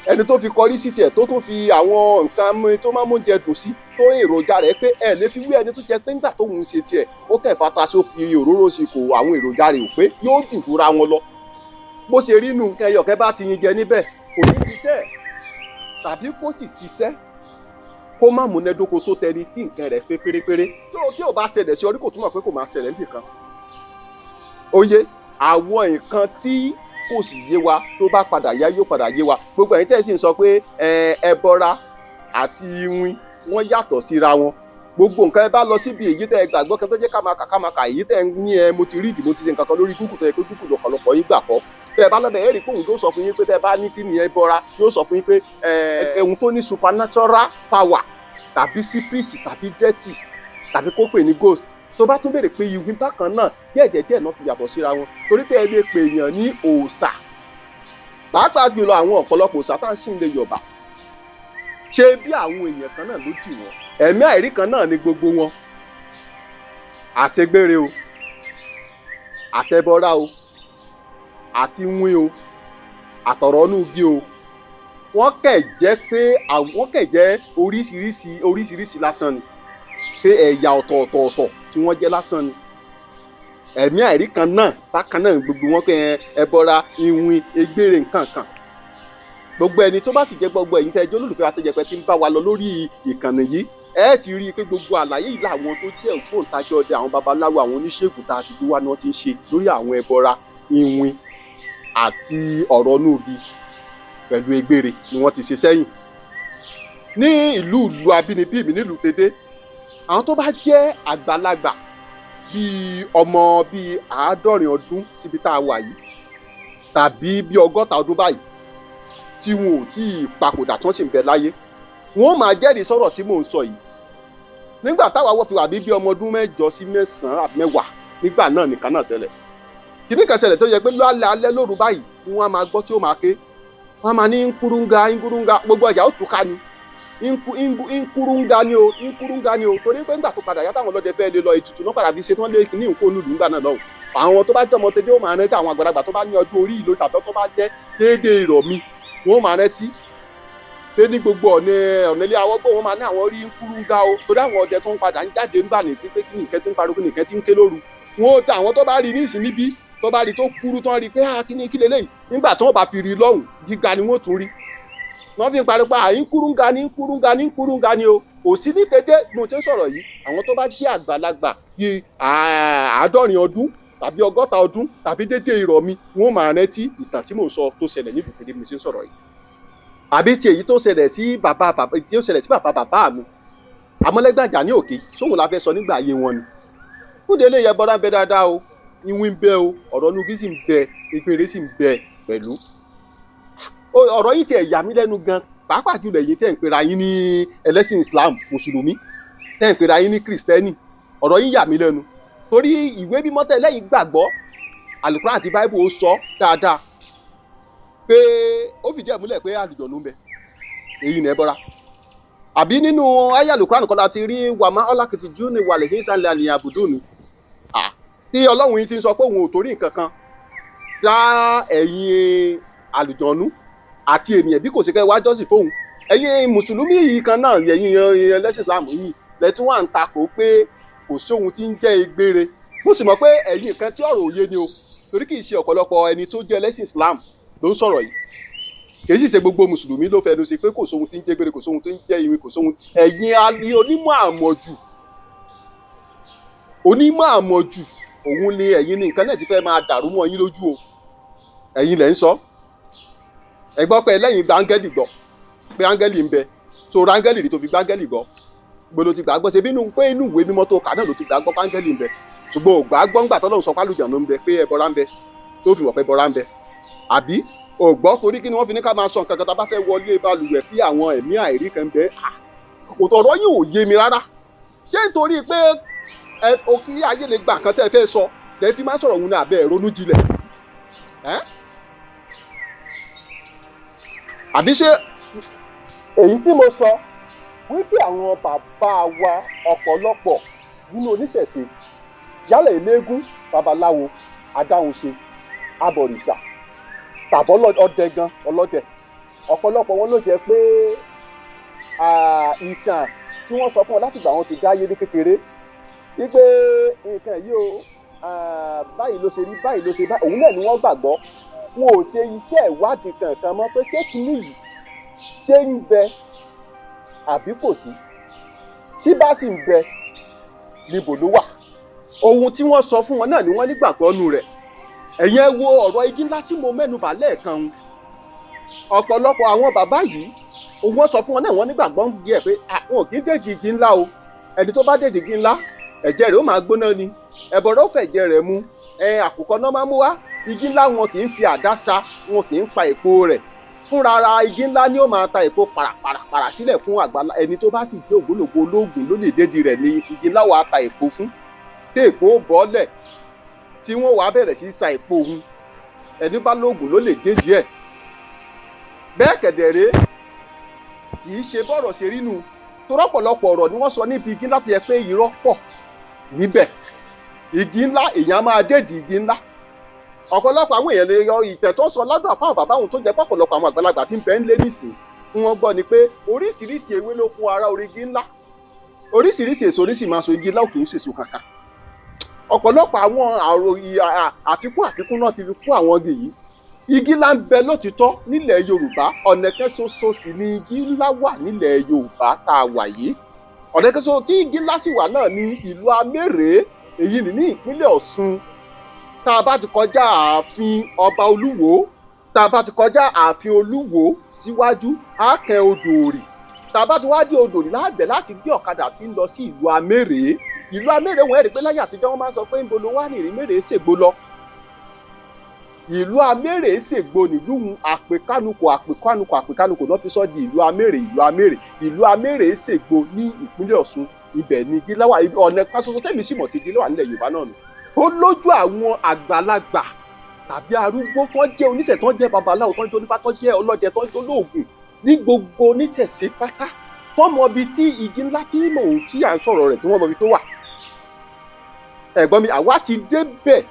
Ẹni tó fi kọrí sí tiẹ̀, tó tún fi àwọn nǹkan tó máa ń móúnjẹ dùn sí, tó èròjà rẹ̀ pé ẹ lè fi wí ẹni tó jẹ pé ńgbà tóun ṣe tiẹ̀, ó kẹ̀ fata sí, ó fi òróró sí, kò àwọn èròjà rẹ̀ ò pé, yóò dùn jura wọn lọ. Bó ṣe rí nu, nǹkan ẹyọkẹ́ bá ti yín jẹ níbẹ̀, kò ní ṣiṣẹ́, tàbí kó sì ṣiṣẹ́ kó má múnádóko tó tẹni tí nǹkan rẹ̀ pé pérépéré. Tí ò bá ṣẹlẹ̀ sí orí, kò túmọ̀ pé kò máa ṣẹlẹ̀ níbì kan. Oyè àwọn nǹkan tí kò sì yé wa, tó bá padà yá, yóò padà yé wa. Gbogbo ẹ̀yin tẹ́ ẹ sì ń sọ pé ẹbọra àti iwin wọ́n yàtọ̀ síra wọn, gbogbo nǹkan ẹ bá lọ síbi èyí tẹ́ ẹ gbàgbọ́ kan tó jẹ́ ká máa kà èyí tẹ́ ẹ ní ẹ mo ti rí ìdí, mo ti ṣe nǹkan kan lórí Google, tó yẹ pé Google lọ́pọ̀lọpọ̀ yín gbà kọ́. Tẹ́ ẹ bá lọ́bẹ̀, ẹ rí i pé òun yóò sọ fún yín pé tẹ́ ẹ bá ní kí ni ẹbọra, yóò sọ fún yín pé ohun tó ní supernatural power tàbí spirit tàbí dirty tàbí kó pè ní ghost. Tó bá tún béèrè pé ìwé bákan náà, díẹ̀ díẹ̀ náà fi yàtọ̀ síra wọn, torí pé ẹ lè pè èèyàn ní òòṣà, pàápàá jùlọ àwọn ọ̀pọ̀lọpọ̀ òòṣà tá à ń sìn lè Yorùbá, ṣé bí àwọn èèyàn kan náà ló dì wọ́n, ẹ̀mí àìrí kan náà ni gbogbo wọn, àtẹgbére o, àtẹbọra o, àti wín o, àtọ̀rọ̀nù igi o, wọ́n kẹ̀ jẹ́ pé àwọn kẹ̀ jẹ́ oríṣiríṣi oríṣiríṣi lásán ni, pé ẹ̀yà ọ̀tọ̀ọ̀tọ̀ọ̀tọ̀ tí wọ́n jẹ́ lásán ni. Ẹ̀mí àìrí kan náà bákan náà gbogbo wọn, pé ẹbọra, ìwìn, egbére, nǹkan kan. Gbogbo ẹni tó bá sì jẹ́, gbogbo ẹ̀yin tẹ́ ẹ jẹ́ olólùfẹ́ àtẹ̀jẹpẹ́ tí ń bá wa lọ lórí ìkànnì yìí, ẹ ti rí i pé gbogbo àlàyé yìí làwọn tó jẹ́ ògbóǹtagì ọdẹ, àwọn babaláwo, àwọn oníṣègùn tá a ti gbé wá ni wọ́n ti ń ṣe lórí àwọn ẹbọra, ìwìn àti ọ̀rọ̀ núgi pẹ̀lú egbére ni wọ́n ti ṣe sẹ́yìn. Ní ìlú ìlú abínibí mi, nílùú Tèdè, àwọn tó bá jẹ́ àgbàlagbà bíi ọmọ bíi 70 ọdún síbi tá a wà yìí tàbí bíi 60 ọdún báyìí tí wọn ò tí ì papòdà, tí wọ́n sì ń bẹ láyé, wọn ó máa jẹ́rìí sọ̀rọ̀ tí mò ń sọ yìí. Nígbà táwa wọ́n fi wà bí ọmọ ọdún 8 sí 9 àbí 10 nígbà náà nìkan náà ṣẹlẹ̀, kìíní kan ṣẹlẹ̀ tó yẹ pé lálẹ́ alẹ́ lóru báyìí ni wọ́n á máa gbọ́ tí ó máa ké, wọ́n á máa ní nkurunga nkurunga, gbogbo ọjà ó túká ni, nkurunga ni o, nkurunga ni o. Torí pé nígbà tó padà yá, táwọn ọlọ́dẹ fẹ́ lé lọ, ètùtù náà padà fi ṣe tí wọ́n lé ní nǹkó nílùú nígbà náà lọ́hùn. Àwọn tó bá jẹ́ ọmọ tẹ́lẹ̀ ó máa rántí, àwọn àgbàlagbà tó bá ní ọdún orí ìlú tàbí tó bá jẹ́ déédéé ìrọ̀ mi, wọ́n máa rántí pé ní gbogbo ọ̀nà ọ̀nà ilé awọ́gbó, wọ́n máa ní àwọn rí nkurunga o, torí àwọn ọdẹ tó ń padà ń jáde ńgbà ní pé kí nìkan ti ń pariwo, kí nìkan ti ń ké lóru. Wọn ó ta àwọn tó bá rí ní ìsìn níbí, tó bá rí tó kúrú, tó ń rí pé ah, kí ni kí leléyìí? Nígbà tó bá fi rí lọ́hùn, gíga ni wọ́n tún rí, wọ́n fi ń pariwo pé à nkurunga ni, nkurunga ni, nkurunga ni o. Kò sí ní dédé bí mo ti ń sọ̀rọ̀ yìí, àwọn tó bá jẹ́ àgbàlagbà bíi 70 ọdún tàbí 60 ọdún tàbí dédé ìrọ̀ mi, wọ́n máa rántí ìtàn tí mò ń sọ tó ṣẹlẹ̀ nílùú tèdè bí mo ti ń sọ̀rọ̀ yìí, àbí ti èyí tó ṣẹlẹ̀ sí bàbá bàbá, tí ó ṣẹlẹ̀ sí bàbá bàbá mi àmọ́lẹ́gbàjà ní òkè sóhun la fẹ́ sọ nígbà ayé wọn ni. Fúnde lè yẹ bọ́dá ń bẹ dáadáa o, ìwìn ń bẹ o, ọ̀rọ̀ nugi sì ń bẹ, ìpèrè sì ń bẹ pẹ̀lú. Ọ̀rọ̀ yìí tiẹ̀ yà mí lẹ́nu gan. Pàápàá jùlọ ẹ̀yin tẹ́ ń pera yín ní ẹlẹ́sìn Islam, mùsùlùmí, tẹ́ ń pera yín ní kìrìsìtẹ́nì, ọ̀rọ̀ yín yà mí lẹ́nu, torí ìwé mímọ́ tẹ́ lẹ́yìn gbàgbọ́, Àlùkùránì àti Báíbù, ó sọ dáadáa pé ó fìdí ẹ̀ múlẹ̀ pé àlùjọ̀nnú ń bẹ, èyí ní ẹbọra. Àbí nínú ayé Àlùkùránì kan láti rí wàmá ọlákìtì júni wàlẹ̀ hísàlẹ̀ àlìyàn àbùdùnú tí Ọlọ́run yìí ti ń sọ pé òun ò torí nǹkan kan dá ẹ̀yin àlùjọ̀nnú àti ènìyàn bí kò sí kẹ́ wá jọ́sìn fóun. Ẹ̀yin mùsùlùmí yìí kan náà, ẹ̀yin ẹlẹ́sìn Islam yìí lẹ́tún wà ń takò pé kò sí ohun tí ń jẹ́ egbére. Mo sì mọ̀ pé ẹ̀yin kan tí ọ̀rọ̀ òye ni o, torí kì í ṣe ọ̀pọ̀lọpọ̀ ẹni tó jẹ́ ẹlẹ́sìn Islam ló ń sọ̀rọ̀ yìí, kì í sì ṣe gbogbo mùsùlùmí ló fẹnu sí pé kò sóhun tí ń jẹ́ gbére, kò sóhun tí ń jẹ́ ìwé, kò sóhun. Ẹ̀yin onímọ̀ àmọ̀jù, onímọ̀ àmọ̀jù òun ni ẹ̀yin ní nǹkan náà ti fẹ́ máa dàrú mọ́ yín lójú o. Ẹ̀yin lẹ̀ ń sọ, ẹ gbọ́ pé ẹlẹ́yin gba áńgẹ́lì gbọ́, pé áńgẹ́lì ń bẹ. Tó ra áńgẹ́lì rí tó fi gba áńgẹ́lì gbọ́? Gbọ́dọ̀ ti gbàgbọ́ ṣe bínú pé inú ìwé mímọ́ tó kà náà ló ti gbàgbọ́ pé áńgẹ́lì ń bẹ, ṣùgbọ́n ò gbàgbọ́ ńgbà tọ́lọ́run sọ pálùjànnú ń bẹ, pé ẹbọra ń bẹ, tó fi mọ̀ pé ẹbọra ń bẹ. Àbí ò gbọ́? Torí kí ni wọ́n fi ní ká máa sọ nǹkan kan tá a bá fẹ́ wọlé balùwẹ̀ kí àwọn ẹ̀mí àìrí kan bẹ? Òtò ọ̀rọ̀ yìí ò yé mi rárá. Ṣé nítorí pé ẹ kí ayé lè gba nǹkan tẹ́ ẹ fẹ́ sọ lẹ́ fi máa sọ̀rọ̀ òun ní abẹ́ ronú jinlẹ̀ ẹ́? Àbí ṣé èyí tí mo sọ wípé àwọn bàbá wa ọ̀pọ̀lọpọ̀ nínú oníṣẹ̀ṣe, yálà eléégún, babaláwo, adáhunṣe, abọ̀rìṣà tàbọ̀ ọdẹ gan, ọlọ́dẹ, ọ̀pọ̀lọpọ̀ wọn ló jẹ́ pé ìtàn tí wọ́n sọ fún wọn láti gbà wọn ti dáyé ní kékeré wípé nǹkan yìí o, báyìí ló ṣe rí, báyìí ló ṣe báyìí, òun náà ni wọ́n gbàgbọ́. Wọn ò ṣe iṣẹ́ ìwádìí kankan mọ́ pé ṣé kinní yìí ṣé ń bẹ àbí kò sí, tí bá sì ń bẹ, níbo ló wà? Ohun tí wọ́n sọ fún wọn náà ni wọ́n nígbàgbọ́ nù rẹ̀. Ẹ̀yin ẹ wo ọ̀rọ̀ igi ńlá tí mo mẹ́nu bà lẹ́ẹ̀kan un. Ọ̀pọ̀lọpọ̀ àwọn bàbá yìí, òun wọ́n sọ fún wọn náà, wọ́n nígbàgbọ́ ń díẹ̀ pé wọn ò kí ń dèjì igi ńlá o. Ẹni tó bá dèjì igi ńlá, ẹ̀jẹ̀ rẹ̀ ó máa gbóná ni, ẹ̀bọ̀rọ̀ ó fẹ̀jẹ̀ rẹ̀ mu, ẹ̀ àkùkọ náà máa mú wá. Igi ńlá, wọn kì í fi àdá sa, wọn kì í pa èpo rẹ̀ fúnra ara. Igi ńlá ni ó máa ta èpo pàràpàràpàrà sílẹ̀ fún àgbàlá. Ẹni tó bá sì jẹ́ ògbólógbò olóògùn ló lè dédi rẹ̀ ní igi ńlá wàá ta èpo fún, tí èpo ó bọ́lẹ̀, tí wọ́n wàá bẹ̀rẹ̀ sí sa èpo òun. Ẹni bá lóògùn ló lè dédi ẹ̀. Bẹ́ẹ̀ kẹ̀dẹ̀rẹ́, kì í ṣe bọ́rọ̀ ṣe rí nu, torọ́pọ̀lọpọ̀ ọ̀rọ̀ ni wọ́n sọ níbi igi ńlá tó yẹ pé irọ́ pọ̀ níbẹ̀. Igi ńlá, èèyàn máa dédi igi ńlá. Ọ̀pọ̀lọpọ̀ àwọn èèyàn lè yọ ìtẹ̀ tó sọ lọ́dọ̀ àfáwọn bàbá òun, tó jẹ́ pọ̀pọ̀lọpọ̀ àwọn àgbàlagbà tí ń bẹ ń lé nísìn tí wọ́n gbọ́ ni pé oríṣiríṣi ewé ló kún ara orí igi ńlá, oríṣiríṣi èso oríṣi máa so, igi ńlá ò kì í ṣèso kankan. Ọ̀pọ̀lọpọ̀ àwọn àfikún náà ti fi kún àwọn igi yìí. Igi ńlá ń bẹ lótìtọ́ nílẹ̀ Yorùbá. Ọ̀nà kan ṣoṣo sì ni igi ńlá wà nílẹ̀ Yorùbá tá a wà yìí. Ọ̀nà kan ṣoṣo tí igi ńlá sì wà náà ní ìlú Amérèé, èyí ní ìpínlẹ̀ Ọ̀ṣun. Tá a bá ti kọjá ààfin ọba Olúwo, tá a bá ti kọjá ààfin Olúwo síwájú, á kẹ odò Òrì. Tá a bá ti wá dé odò Òrì láàbẹ̀ láti gbé ọ̀kadà tí ń lọ sí ìlú Amérèé. Ìlú Amérèé, wọ́n rí pé láyé àtijọ́, wọ́n máa ń sọ pé ńbo ló wá ní ìrìn ṣègbó lọ. Ìlú Amérèé ṣègbó nílùú àpèkánukò, àpèkánukò, àpèkánukò náà fi sọ di ìlú Amérèé. Ìlú Amérèé, ìlú Amérèé ṣègbó ní ìpínlẹ̀ Ọ̀ṣun, ibẹ̀ ni igi ńlá wà. Ọ̀nà kan ṣoṣo tẹ̀mí sì mọ̀ tí igi ńlá wà nílẹ̀ Yorùbá náà nù. Ó lójú àwọn àgbàlagbà tàbí arúgbó tó jẹ́ oníṣẹ̀, tó jẹ́ babaláwo, tó jẹ́ onífá, tó jẹ́ ọlọ́dẹ, tó jẹ́ olóògùn, ní gbogbo oníṣẹ̀ṣe pátá, tó mọ ibi tí igi ńlá tí mò ń tí à ń sọ̀rọ̀ rẹ̀, tí wọ́n mọ ibi tó wà. Ẹ̀gbọ́n mi, àwa ti débẹ̀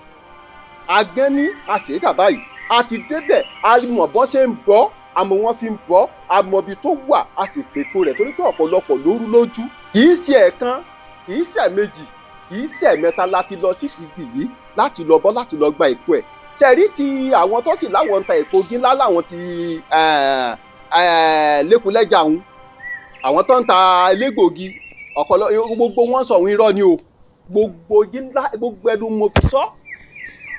agẹ́ní àṣeyídà báyìí, a ti débẹ̀, a mọ̀ bọ́ ṣe ń bọ́, àmọ́ wọ́n fi ń bọ́, àmọ́ ibi tó wà, a sì pèpo rẹ̀, torí pé ọ̀pọ̀lọpọ̀ ló rú lójú. Kì í ṣe ẹ̀ẹ̀kan, kì í ṣe ẹ̀ẹ̀mejì, kì í ṣe ẹ̀ẹ̀mẹ́ta láti lọ sí igi yìí, láti lọ bọ́, láti lọ gba èpo ẹ̀. Ṣẹ̀rí ti àwọn tó sì láwọn ń ta èpo igi ńlá, láwọn ti lẹ́kùnlẹ́jà òun, àwọn tó ń ta elégbòogi, ọ̀pọ̀lọ gbogbo wọn sọ òun, irọ́ ni o. Gbogbo igi ńlá, gbogbo ẹnu mo fi sọ,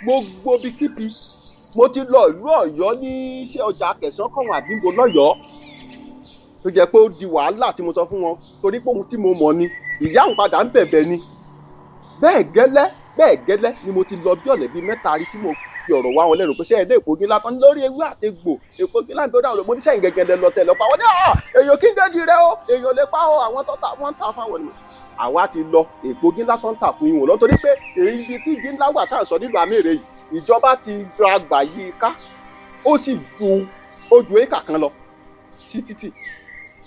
gbogbo bíkíbi mo ti lọ ìlú Ọ̀yọ́ ní iṣẹ́ ọjà Kẹsàn-án kọ̀ọ̀hún àbíbo lọ́yọ̀ọ́, tó jẹ́ pé ó di wàhálà tí mo sọ fún wọn, torí pé ohun tí mo mọ̀ ni ìyá òun padà ń bẹ̀bẹ̀ ni. Bẹ́ẹ̀ gẹ́lẹ́, bẹ́ẹ̀ gẹ́lẹ́ ni mo ti lọ bí ọ̀nà bíi mẹ́ta rí tí mo fi ọ̀rọ̀ wá wọn lẹ́nu pé ṣé ẹ dé èpògì ńlá tán lórí ewé àtegbò èpògì ńlá ń bẹ dáhùn. Mo ní sẹ́yìn gẹ́gẹ́ lẹ lọ tẹ̀ lọ́pàá wọn ní èèyàn kí n dẹ́di rẹ o, èèyàn lè pa o, àwọn tó ta wọ́n ń ta fáwọn ni. Àwa ti lọ èpògì ńlá tán tà fún ìwọ̀n lọ, torí pé èyí ibi tí igi ńlá wà tá à ń sọ nílùú Amẹ́rẹ̀ yìí, ìjọba ti ra gbà yí i ká, ó sì ju ojú éka kan lọ sí títì.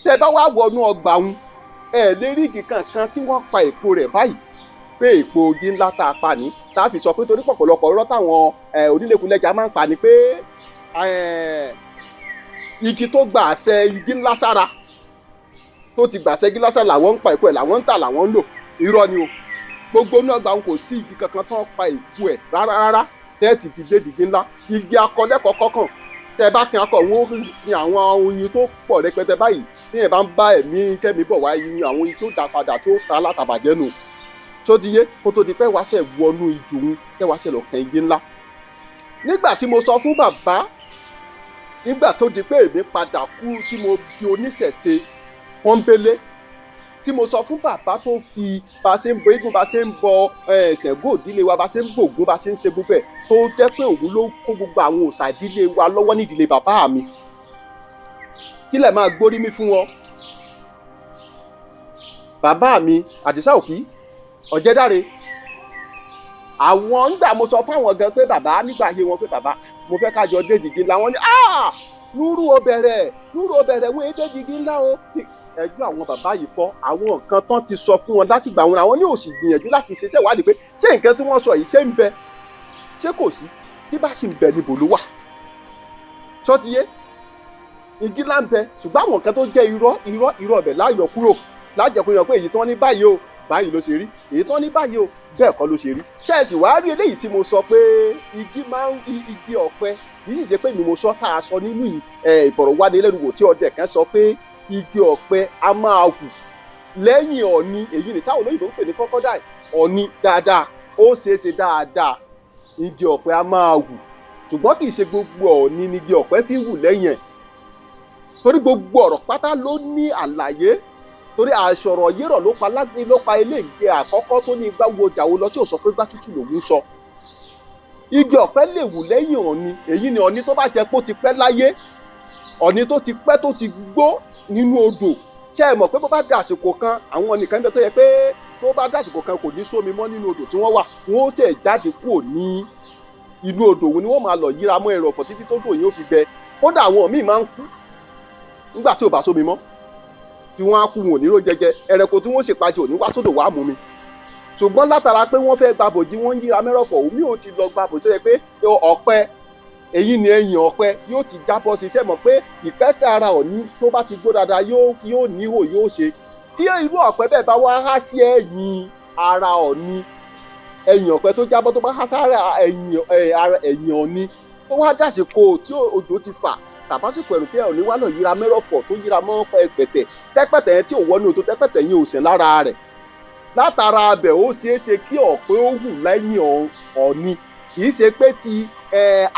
Tẹ bá wá wọnú ọgbà òun, ẹ lè rí igi kankan tí wọ́n pa èpo rẹ̀ báyìí pé èpo igi ńlá tá a pa ní, tá a fi sọ pé torí pọ̀pọ̀lọpọ̀ ọ̀rọ̀ táwọn onílékulẹ̀já máa ń pa ni pé igi tó gba àṣẹ igi ńlá sára, tó ti gbàṣẹ igi ńlá sára làwọn ń pa èpo ẹ̀, làwọn ń tà, làwọn ń lò. Irọ́ ni o. Gbogbo inú ọgbà òun kò sí igi kankan tó ń pa èpo ẹ̀ rárá rárá tẹ́ẹ̀tì fi dé igi ńlá. Igi akọlẹ́kọ̀ọ́kọ́ kàn tẹ bá kan akọ òun ó sin àwọn oyin tó pọ̀ rẹpẹtẹ báyìí. Bí yẹn bá ń bá ẹ̀mí kẹ́mi bọ̀ wá, iyin àwọn oyin tó dá padà tó ta látàbàjẹ́ nù tó ti yé, kó tó di pé wàá ṣẹ̀ wọnú ijù òun kẹ́ wàá ṣẹ̀ lọ kan igi ńlá. Nígbà tí mo sọ fún bàbá, nígbà tó di pé èmi padà kú tí mo di oníṣẹ̀ṣe pọ́nbélé, tí mo sọ fún bàbá tó fi bá a ṣe ń bọ eégún, bá a ṣe ń bọ Ṣàngó ìdílé wa, bá a ṣe ń bògún, bá a ṣe ń ṣe gbogbo ẹ̀, tó jẹ́ pé òun ló kó gbogbo àwọn òòṣà ìdílé wa lọ́wọ́ nídìílé bàbá mi, kílẹ̀ máa gbórí mi fún wọn. Bàbá mi Àdìsá Òkí Ọ̀jẹ̀dáre, àwọn ńgbà mo sọ fún àwọn gan pé bàbá nígbà ayé wọn pé bàbá mo fẹ́ ká jọ dédìgí ńlá, wọn ni Núrù ó bẹ̀rẹ̀, Núrù ó bẹ̀rẹ̀, wọ́n dédìgí ńlá o. Ẹjọ́ àwọn bàbá yìí kọ́, àwọn nǹkan tán ti sọ fún wọn láti gbà wọn, àwọn ní òsì gbìyànjú láti ṣiṣẹ́ ìwádìí pé ṣé nǹkan tí wọ́n sọ yìí ṣé ń bẹ, ṣé kò sí, tí bá sì ń bẹ níbo ló wà. Sọ ti yé, igi là ń bẹ, ṣùgbọ́n àwọn nǹkan tó jẹ́ irọ́ irọ́ irọ́ ọbẹ̀ láyọ̀ kúrò lájẹkùn yàn pé èyí tán ní báyìí o báyìí ló ṣe rí, èyí tán ní báyìí o bẹ́ẹ̀ kọ́ ló ṣe rí. Ṣé ẹ sì wá rí eléyìí tí mo sọ pé igi máa ń igi ọ̀pẹ, kì í sì ṣe pé mi mo sọ, tá a sọ nínú ìfọ̀rọ̀wánilẹ́nuwò tí ọdẹ kan sọ pé igi ọ̀pẹ a máa hù lẹ́yìn ọ̀ni, èyí ni táwọn olóyìnbó ń pè ní crocodile, ọ̀ni dáadáa, ó ṣeé ṣe dáadáa igi ọ̀pẹ a máa hù, ṣùgbọ́n kì í ṣe gbogbo ọ̀ni ni igi ọ̀pẹ fi hù lẹ́yìn ẹ̀, torí gbogbo ọ̀rọ̀ pátá ló ní àlàyé, torí àṣọ̀rọ̀ yérọ̀ ló pa lágbé ló pa eléègbé àkọ́kọ́ tó ní igbá wo jàwó lọ tí ò sọ pé gbá tútù lòún sọ. Igi ọ̀pẹ lè wù lẹ́yìn ọ̀ni, èyí ni ọ̀ni tó bá jẹ́ pé ó ti pẹ́ láyé, ọ̀ni tó ti pẹ́ tó ti gbó nínú odò. Ṣé ẹ mọ̀ pé bó bá dàsìkò kan, àwọn nìkan bẹ tó yẹ pé tó bá dàsìkò kan kò ní sómi mọ́ nínú odò tí wọ́n wà, wọ́n ó ṣe jáde kúrò ní inú odò òun ni wọ́n máa lọ yíra mọ́ ẹrọ̀fọ̀ títí tó dò yín ó fi gbẹ. Kódà àwọn míì máa ń kú nígbà tí ò bá sómi mọ́, tí wọ́n á kú wọn ò ní ró jẹjẹ, ẹranko tí wọ́n sì pàjẹ́ òní wá sódò wá mú mi. Ṣùgbọ́n látara pé wọ́n fẹ́ gba bòjí, wọ́n ń yíra mẹ́rọ̀fọ̀, omi ò ti lọ gba bòjí tó yẹ pé ọ̀pẹ èyí ni ẹ̀yìn ọ̀pẹ yóò ti jábọ́ sí. Iṣẹ́ mọ̀ pé ìpẹ́tẹ́ ara òní tó bá ti gbó dáadáa yóò níhò yóò ṣe. Tí irú ọ̀pẹ bẹ́ẹ̀ bá wá há sí ẹ̀yìn ara òní, ẹ̀yìn ọ̀pẹ tó jábọ́ tó bá há sára ẹ̀yìn òní tó wá dàsìkò tí òjò ti fà tàbásìkò ẹ̀rùn tí òní wá lọ yíra mẹ́rọ̀fọ̀ tó yíra mọ́ pẹ̀tẹ̀ tẹ́pẹ̀tẹ̀ yẹn tí ò wọnú tó tẹ́pẹ̀tẹ̀ yẹn ò sẹ̀ lára rẹ̀, látara abẹ̀ ó ṣeé ṣe kí ọ̀pẹ ó hù lẹ́yìn ọ̀ní. Kì í ṣe pé ti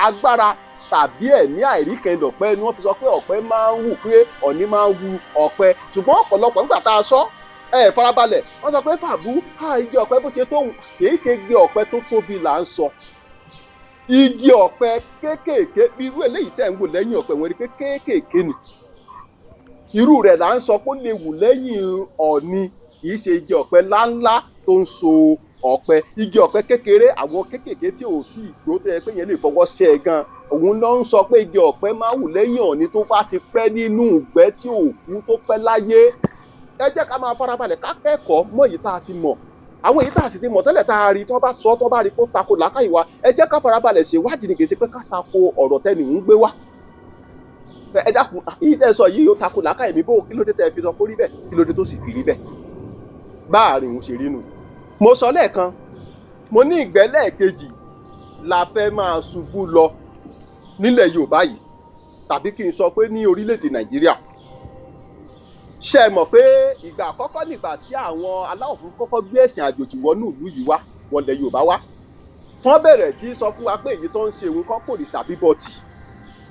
agbára tàbí ẹ̀mí àìríkẹ́ndọ̀pẹ́ ni wọ́n fi sọ pé ọ̀pẹ máa ń hù, pé ọ̀ní máa ń hu ọ̀pẹ. Ṣùgbọ́n ọ̀pọ̀lọpọ̀ nígbà tá a sọ ẹ farabalẹ̀, wọ́n sọ pé fàbú igi ọ̀pẹ bó ṣe tóun, kì í ṣe igi ọ̀pẹ tó tóbi là ń sọ, igi ọ̀pẹ kéékèèké bí irú eléyìí tẹ̀ ń wò lẹ́yìn ọ̀pẹ wọn rí pé kéékèèké ni irú rẹ̀ là ń sọ pé ó lè wù lẹ́yìn ọ̀ní, kì í ṣe igi ọ̀pẹ láńlá tó ń so ọ̀pẹ. Igi ọ̀pẹ kékeré, àwọn kéékèèké tí ò tí ì gbó tó yẹ pé yẹn lè fọwọ́ ṣẹ́ ẹ gan, òun ló ń sọ pé igi ọ̀pẹ máa wù lẹ́yìn ọ̀ní tó bá ti pẹ́ nínú ìgbẹ́ tí ò kú tó pẹ́ láyé. Ẹ jẹ́ ká máa farabalẹ̀ ká kẹ́kọ̀ọ́ mọ̀ èyí tá a ti mọ̀, àwọn èyí tá a sì ti mọ̀ tẹ́lẹ̀ tá a rí tí wọ́n bá sọ tí wọ́n bá rí kó tako làákàyè wa, ẹ jẹ́ ká farabalẹ̀ ṣèwádìí ní kì í ṣe pé ká tako ọ̀rọ̀ tẹ́ni ń gbé wá. Ẹ dákun, èyí tẹ́ ẹ sọ yìí ó tako làákàyè mi, bó kí ló dé tẹ́ ẹ fi sọ kó rí bẹ́ẹ̀, kí ló dé tó sì fi rí bẹ́ẹ̀, báàrin òun ṣe rí nù. Mo sọ lẹ́ẹ̀kan, mo ní ìgbẹ́ lẹ́ẹ̀kejì la fẹ́ máa ṣubú lọ nílẹ̀ Yorùbá yìí, tàbí kí n sọ pé ní orílẹ̀-èdè Nàìjíríà. Ṣé ẹ mọ̀ pé ìgbà àkọ́kọ́ nígbà tí àwọn aláwọ̀ funfun kọ́kọ́ gbé ẹ̀sìn àjòjì wọnú ìlú yìí wá, wọlé Yorùbá wá, tán bẹ̀rẹ̀ sí sọ fún wa pé èyí tó ń ṣe òun kọ́ kò òrìṣà bíbọ tì,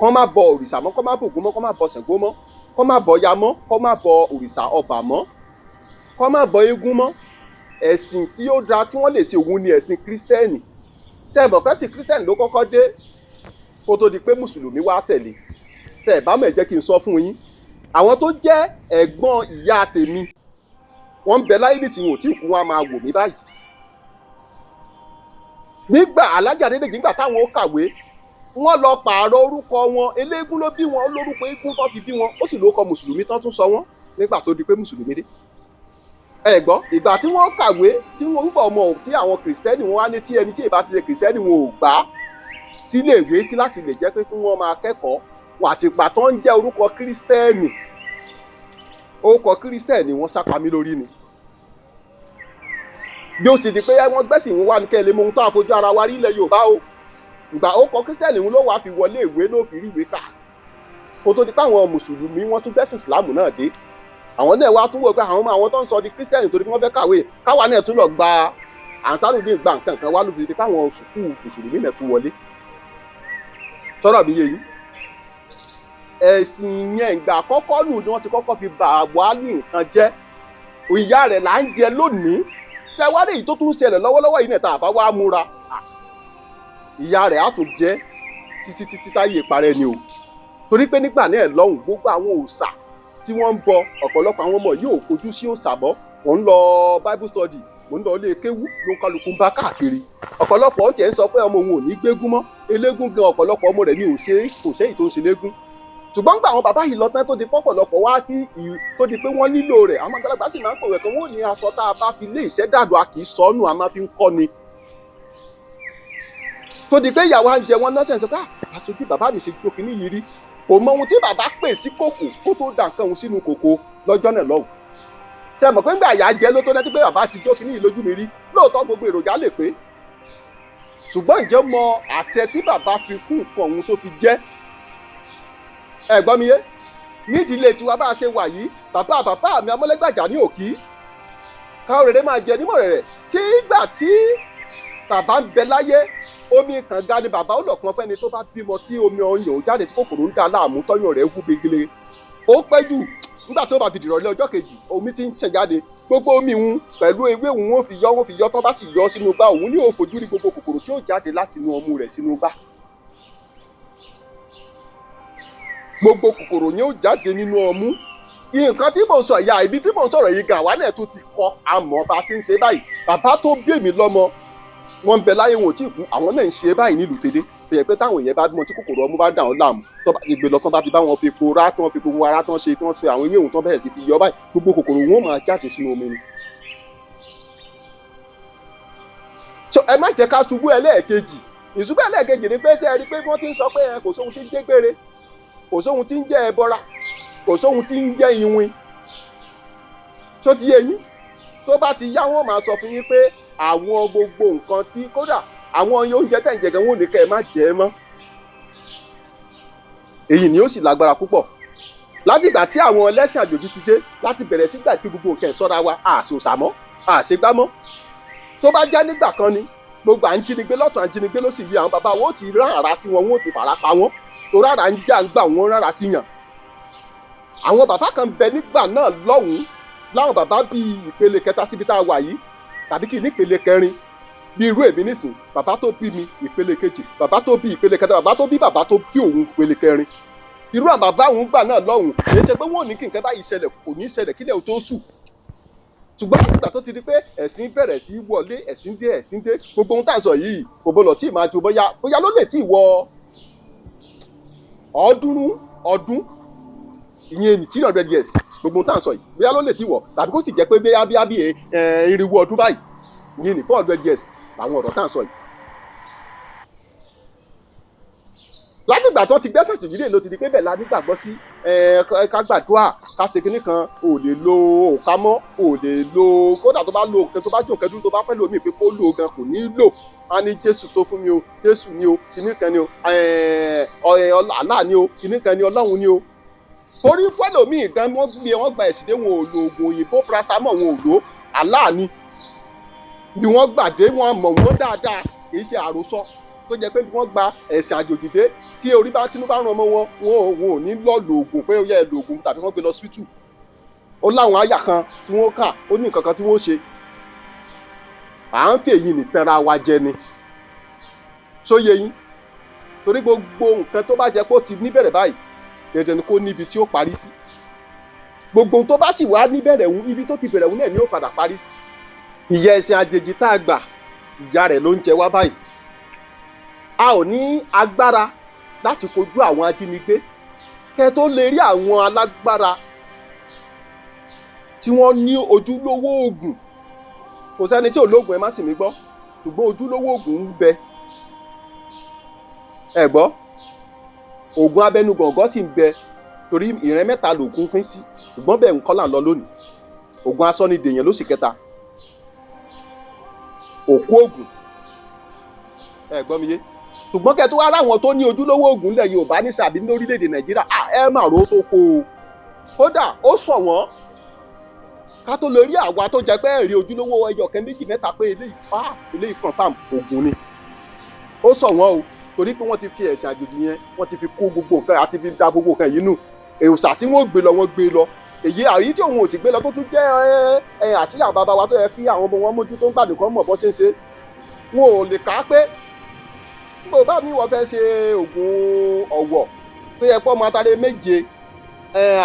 kọ́ má bọ òrìṣà mọ́, kọ́ má bọ Ògún mọ́, kọ́ má bọ Ṣàngó mọ́, kọ́ má bọ Ọya mọ́, kọ́ má bọ òrìṣà ọba mọ́, kọ́ má bọ eégún mọ́. Ẹ̀sìn tí ó dáa tí wọ́n lè ṣe òun ni ẹ̀sìn kírísítẹ́nì. Ṣe mọ̀ pé sí Christian ló kọ́kọ́ dé kó tó di pé mùsùlùmí wá tẹ̀lé? Tẹ̀ ẹ̀ bá mọ̀, ẹ jẹ́ kí n sọ fún yín, àwọn tó jẹ́ ẹ̀gbọ́n ìyá tèmi, wọ́n ń bẹ láyé nísìnyí, ò tí ì kú, wọn á máa wò mí báyìí. Nígbà Alájà Adédèjì, nígbà táwọn ó kàwé, wọ́n lọ pààrọ̀ orúkọ wọn. Eléégún ló bí wọn, ó lórúkọ eégún tó fi bí wọn, ó sì lórúkọ mùsùlùmí tó tún sọ wọn nígbà tó di pé mùsùlùmí dé. Ẹ gbọ́, ìgbà tí wọ́n kàwé, tí wọ́n ń bọ̀ ọmọ tí àwọn kìrìsìtẹ́nì wọn wá ní tí ẹni tí ìbá ti ṣe kìrìsìtẹ́nì wọn ò gbà á sílé ìwé kí láti lè jẹ́ pé kí wọ́n máa kẹ́kọ̀ọ́ wọn, àfìgbà tó ń jẹ́ orúkọ kírísítẹ́nì, orúkọ kírísítẹ́nì wọ́n sápamí lórí ni. Bí ó sì di pé wọ́n gbẹ́sìn wọn wá ní kẹ́ ẹ lè mọ ohun tó àfojú ara wa rí ilẹ̀ Yorùbá o. Ìgbà ó kọ kírísítẹ́nì wọn ló wàá fi wọlé ìwé, ló fi rí ìwé kà, kó tó di pé àwọn mùsùlùmí wọ́n tún gbẹ́sìn ìsìlámù náà dé. Àwọn náà wá tún wò pé àwọn ọmọ àwọn tó ń sọ di kírísítẹ́nì torí pé wọ́n fẹ́ kàwé, káwa náà tún lọ gba Ansarudeen, gba nǹkan kan wá, ló fi di pé àwọn sùkúù mùsùlùmí náà tún wọlé. Sọ̀rọ̀ mi yé yín? Ẹ̀sìn yẹn, ìgbà àkọ́kọ́ nù ni wọ́n ti kọ́kọ́ fi bà wá ní nǹkan jẹ́. Ìyá rẹ̀ là ń jẹ lónìí. Ṣé wá rí èyí tó tún ṣẹlẹ̀ lọ́wọ́lọ́wọ́ yìí náà, tá a bá wá múra, ìyá rẹ̀ á tún jẹ́ títí títí táyé ìparẹ́ ni o. Torí pé nígbà náà lọ́hùn, gbogbo àwọn òòṣà tí wọ́n ń bọ, ọ̀pọ̀lọpọ̀ àwọn ọmọ yìí ò fojú sí òòṣà mọ́. Mò ń lọ Bible study, mò ń lọ ilé kéwú ló ń kálukú ń bá káàkiri. Ọ̀pọ̀lọpọ̀ ó tiẹ̀ ń sọ pé ọmọ òun ò ní gbégún mọ́. Eléégún gan, ọ̀pọ̀lọpọ̀ ọmọ rẹ̀ ní ò ṣe, kò séyìí tó ń ṣe léégún. Ṣùgbọ́n gbà àwọn bàbá yìí lọ tán, tó di pọ̀pọ̀lọpọ̀ wá tí tó di pé wọ́n nílò rẹ̀, àwọn àgbàlagbà sì máa ń pòwe kan, wọ́n ní aṣọ tá a bá fi lé ìṣẹ́ dàdú, a kì í sọnù, a máa fi ń kọ́ ni. Tó di pé ìyàwó à ń jẹ wọn lọ́sẹ̀, sọ pé aṣojú bàbá mi ṣe jó kinní yìí rí, kò mọ ohun tí bàbá pè sí kòkò kó tó da nǹkan òun sínú kòkò lọ́jọ́ náà lọ́hùn. Ṣe mọ̀ pé ńgbà ìyá jẹ́ ló tó rántí pé bàbá ti jó kinní yìí lójú mi rí? Lóòótọ́ gbogbo èròjà lè pé, ṣùgbọ́n ǹjẹ́ mọ àṣẹ tí bàbá fi kún nǹkan òun tó fi jẹ́? Ẹ gbọ́ mi yé? Nídìílé tiwa bá a ṣe wà yìí, bàbá bàbá mi amọ́lẹ́gbàjà ní òkì káwọn rere máa jẹ nímọ̀ rẹ̀. Tí ìgbà tí bàbá ń bẹ láyé, omi kànga ni bàbá ó lọ̀kan fẹ́ni tó bá bímọ tí omi ọyàn ó jáde, tí kòkòrò ń da láàmú, tọ́yàn rẹ̀ wú gegele. Ó pẹ́ jù, nígbà tó bá fi dìrọ̀lẹ́ ọjọ́ kejì, omi ti ń ṣàn jáde. Gbogbo omi òun pẹ̀lú ewé òun, wọ́n fi yọ, wọ́n fi yọ tán, bá sì yọ sínú gbá, òun ní ó fojú rí gbogbo kòkòrò tí ó jáde láti inú ọmú rẹ̀ sínú gbá. Gbogbo kòkòrò yẹn ó jáde nínú ọmú. Nǹkan tí mò ń sọ ìyá, ibi tí mò ń sọ̀rọ̀ yìí gan, àwa náà tún ti kọ́ àmọ́ bá a ti ń ṣe báyìí. Bàbá tó bí èmi lọ́mọ, wọ́n ń bẹ láyé, wọn ò tí ì kú, àwọn náà ń ṣe báyìí nílùú tèdè. Tó yẹ pé táwọn èèyàn bá bímọ tí kòkòrò ọmú bá dà wọ́n láàmú, tó bá gbé lọ tán, bá ti bá wọn fi epo rá, tí wọ́n fi gbogbo ara tán ṣe, tí wọ́n ṣe àwọn ewé òun, tán bẹ̀rẹ̀ sí fi yọ báyìí, gbogbo kòkòrò wọn máa jáde sínú omi ni. So ẹ má jẹ́ ká ṣubú. Ẹlẹ́ẹ̀kejì, ìṣubú ẹlẹ́ẹ̀kejì ni pé ṣé ẹ rí i pé wọ́n ti ń sọ pé kò sóhun tí ń jẹ́ gbére, kò sóhun tí ń jẹ́ ẹbọra, kò sóhun tí ń jẹ́ iwin. Tó ti yé yín? Tó bá ti yá, wọ́n máa sọ fún yín pé àwọn gbogbo nǹkan tí kódà àwọn oúnjẹ tẹ̀ ń jẹ gan, wọn ò ní kẹ́ ẹ má jẹ ẹ mọ́. Èyí ni ó sì lágbára púpọ̀. Látìgbà tí àwọn ẹlẹ́sìn àjòjì ti dé, láti bẹ̀rẹ̀ sí gbà pé gbogbo nǹkan ìṣọ́ra wa, àṣòṣà mọ́, àṣegbá mọ́. Tó bá jẹ́ nígbà kan ni gbogbo à ń jínigbé lọ́tún, à ń jínigbé ló sì yí, àwọn bàbá wọn ó ti rán àrá sí wọn, wọn ó ti fara pa wọn, torí àrá ń jà ń gbà wọn rárá sí yàn. Àwọn bàbá kan bẹ nígbà náà lọ́hùn-ún, láwọn bàbá bíi ìpele kẹta síbi tá a wà yìí, tàbí kí ní ìpele kẹrin, bí irú èmi nísìn, bàbá tó bí mi ìpele kejì, bàbá tó bí ìpele kẹta, bàbá tó bí bàbá tó bí òun ìpele kẹrin. Irú àwọn bàbá òun gbà náà lọ́hùn, kì í ṣe pé wọ́n ò ní kí nǹkan báyìí ṣẹlẹ̀, kò ní ṣẹlẹ̀ kílẹ̀ ò tó sùn. Ṣùgbọ́n látìgbà tó ti di pé ẹ̀sìn bẹ̀rẹ̀ sí í wọlé, ẹ̀sìn dé, ẹ̀sìn dé, gbogbo ohun tá à ń sọ yìí kò bọ́lọ̀ tí ì máa ju bóyá bóyá ló lè tí ì wọ 300 ọdún, ìyẹn ní 300 years. Gbogbo ohun tá à ń sọ yìí, bóyá ló lè tí ì wọ̀, tàbí kó sì jẹ́ pé bóyá bíyá bí 400 ọdún báyìí, ìyẹn ní 400 years làwọn ọ̀rọ̀ tá à ń sọ yìí. Látìgbà tó ti gbẹ́sẹ̀ tòjú lè ló ti di pé bẹ́ẹ̀ la nígbàgbọ́ sí ká gbàdúrà, ká ṣe kinní kan, ò lè lo òka mọ́, ò lè lo, kódà tó bá lo nǹkan, tó bá jó nǹkan dúró, tó bá fẹ́ lo omi pé kó lò gan, kò ní lò. Á ní Jésù tó fún mi o, Jésù ni o, kinní kan ni o, Allah ni o, kinní kan ni, Ọlọ́run ni o. Torí fẹ́lòmíì gan, wọ́n gbé wọ́n gba ẹ̀sìn dé, wọn ò lo oògùn òyìnbó, paracetamol wọn ò lò, Allah ni bí wọ́n gbàdé, wọn mọ̀ wọ́n dáadáa, kì í ṣe àròsọ. Tó jẹ́ pé wọ́n gba ẹ̀sìn àjòjì dé, tí orí bá tinú bá ràn ọmọ wọn, wọn ò ní lọ lo oògùn pé ó yẹ lo oògùn tàbí wọ́n gbé lọ síbítù. Ó láwọn àyà kan tí wọ́n kà, ó ní nǹkan kan tí wọ́n ṣe. À ń fi èyí nìtanra wa jẹ ni. Sóye yín? Torí gbogbo nǹkan tó bá jẹ́ pé ó ti níbẹ̀rẹ̀ báyìí, dandan ni kó níbi tí ó parí sí. Gbogbo ohun tó bá sì wá níbẹ̀rẹ̀ òun, ibi tó ti bẹ̀rẹ̀ òun náà ni ó padà parí sí. Ìyà ẹ̀sìn àjèjì tá a gbà, ìyà rẹ̀ ló ń jẹ wá báyìí. A ò ní agbára láti kojú àwọn ajínigbé. Kẹ́ tó lè rí àwọn alágbára tí wọ́n ní ojúlówó oògùn, kò sẹ́ni tí ò lóògùn, ẹ má sì mí gbọ́, ṣùgbọ́n ojúlówó oògùn ń bẹ. Ẹ gbọ́, oògùn abẹnú gọ̀ǹgọ̀ sì ń bẹ, torí ìran mẹ́ta lògùn pín sí, ṣùgbọ́n bẹ́ẹ̀ ń kọ́ là ń lọ lónìí. Oògùn asọ́nidèèyàn ló sì kẹta, òkú oògùn. Ẹ gbọ́ mi yé? Ṣùgbọ́n kẹ́ tó wá ráwọn tó ní ojúlówó oògùn lẹ̀ Yorùbá ní sàbí ní orílẹ̀-èdè Nàìjíríà, ẹ má ro tó kó o. Kódà ó sọ wọ́n ká tó lè rí àwa tó jẹ́ pé ẹ̀rí ojúlówó ẹyọ kan, méjì, mẹ́ta pé eléyìí pa eléyìí confam oògùn ni. Ó sọ wọ́n o, torí pé wọ́n ti fi ẹ̀sìn àjòjì yẹn, wọ́n ti fi kó gbogbo nǹkan àti fi da gbogbo nǹkan yìí nù. Òòṣà tí wọ́n gbé lọ, wọ́n gbé lọ. Èyí àyí tí òun ò sì gbé lọ, tó tún jẹ́ ẹ àṣírí àwọn bàbá wa tó yẹ kí àwọn ọmọ wọn mójútó ń gbàdùn kan mọ̀ bọ́ ṣe ń ṣe, wọn ò lè kà á pé bó bá mi wọ́n fẹ́ ṣe oògùn ọ̀wọ̀ tó yẹ pọ́ ọmọ atare 7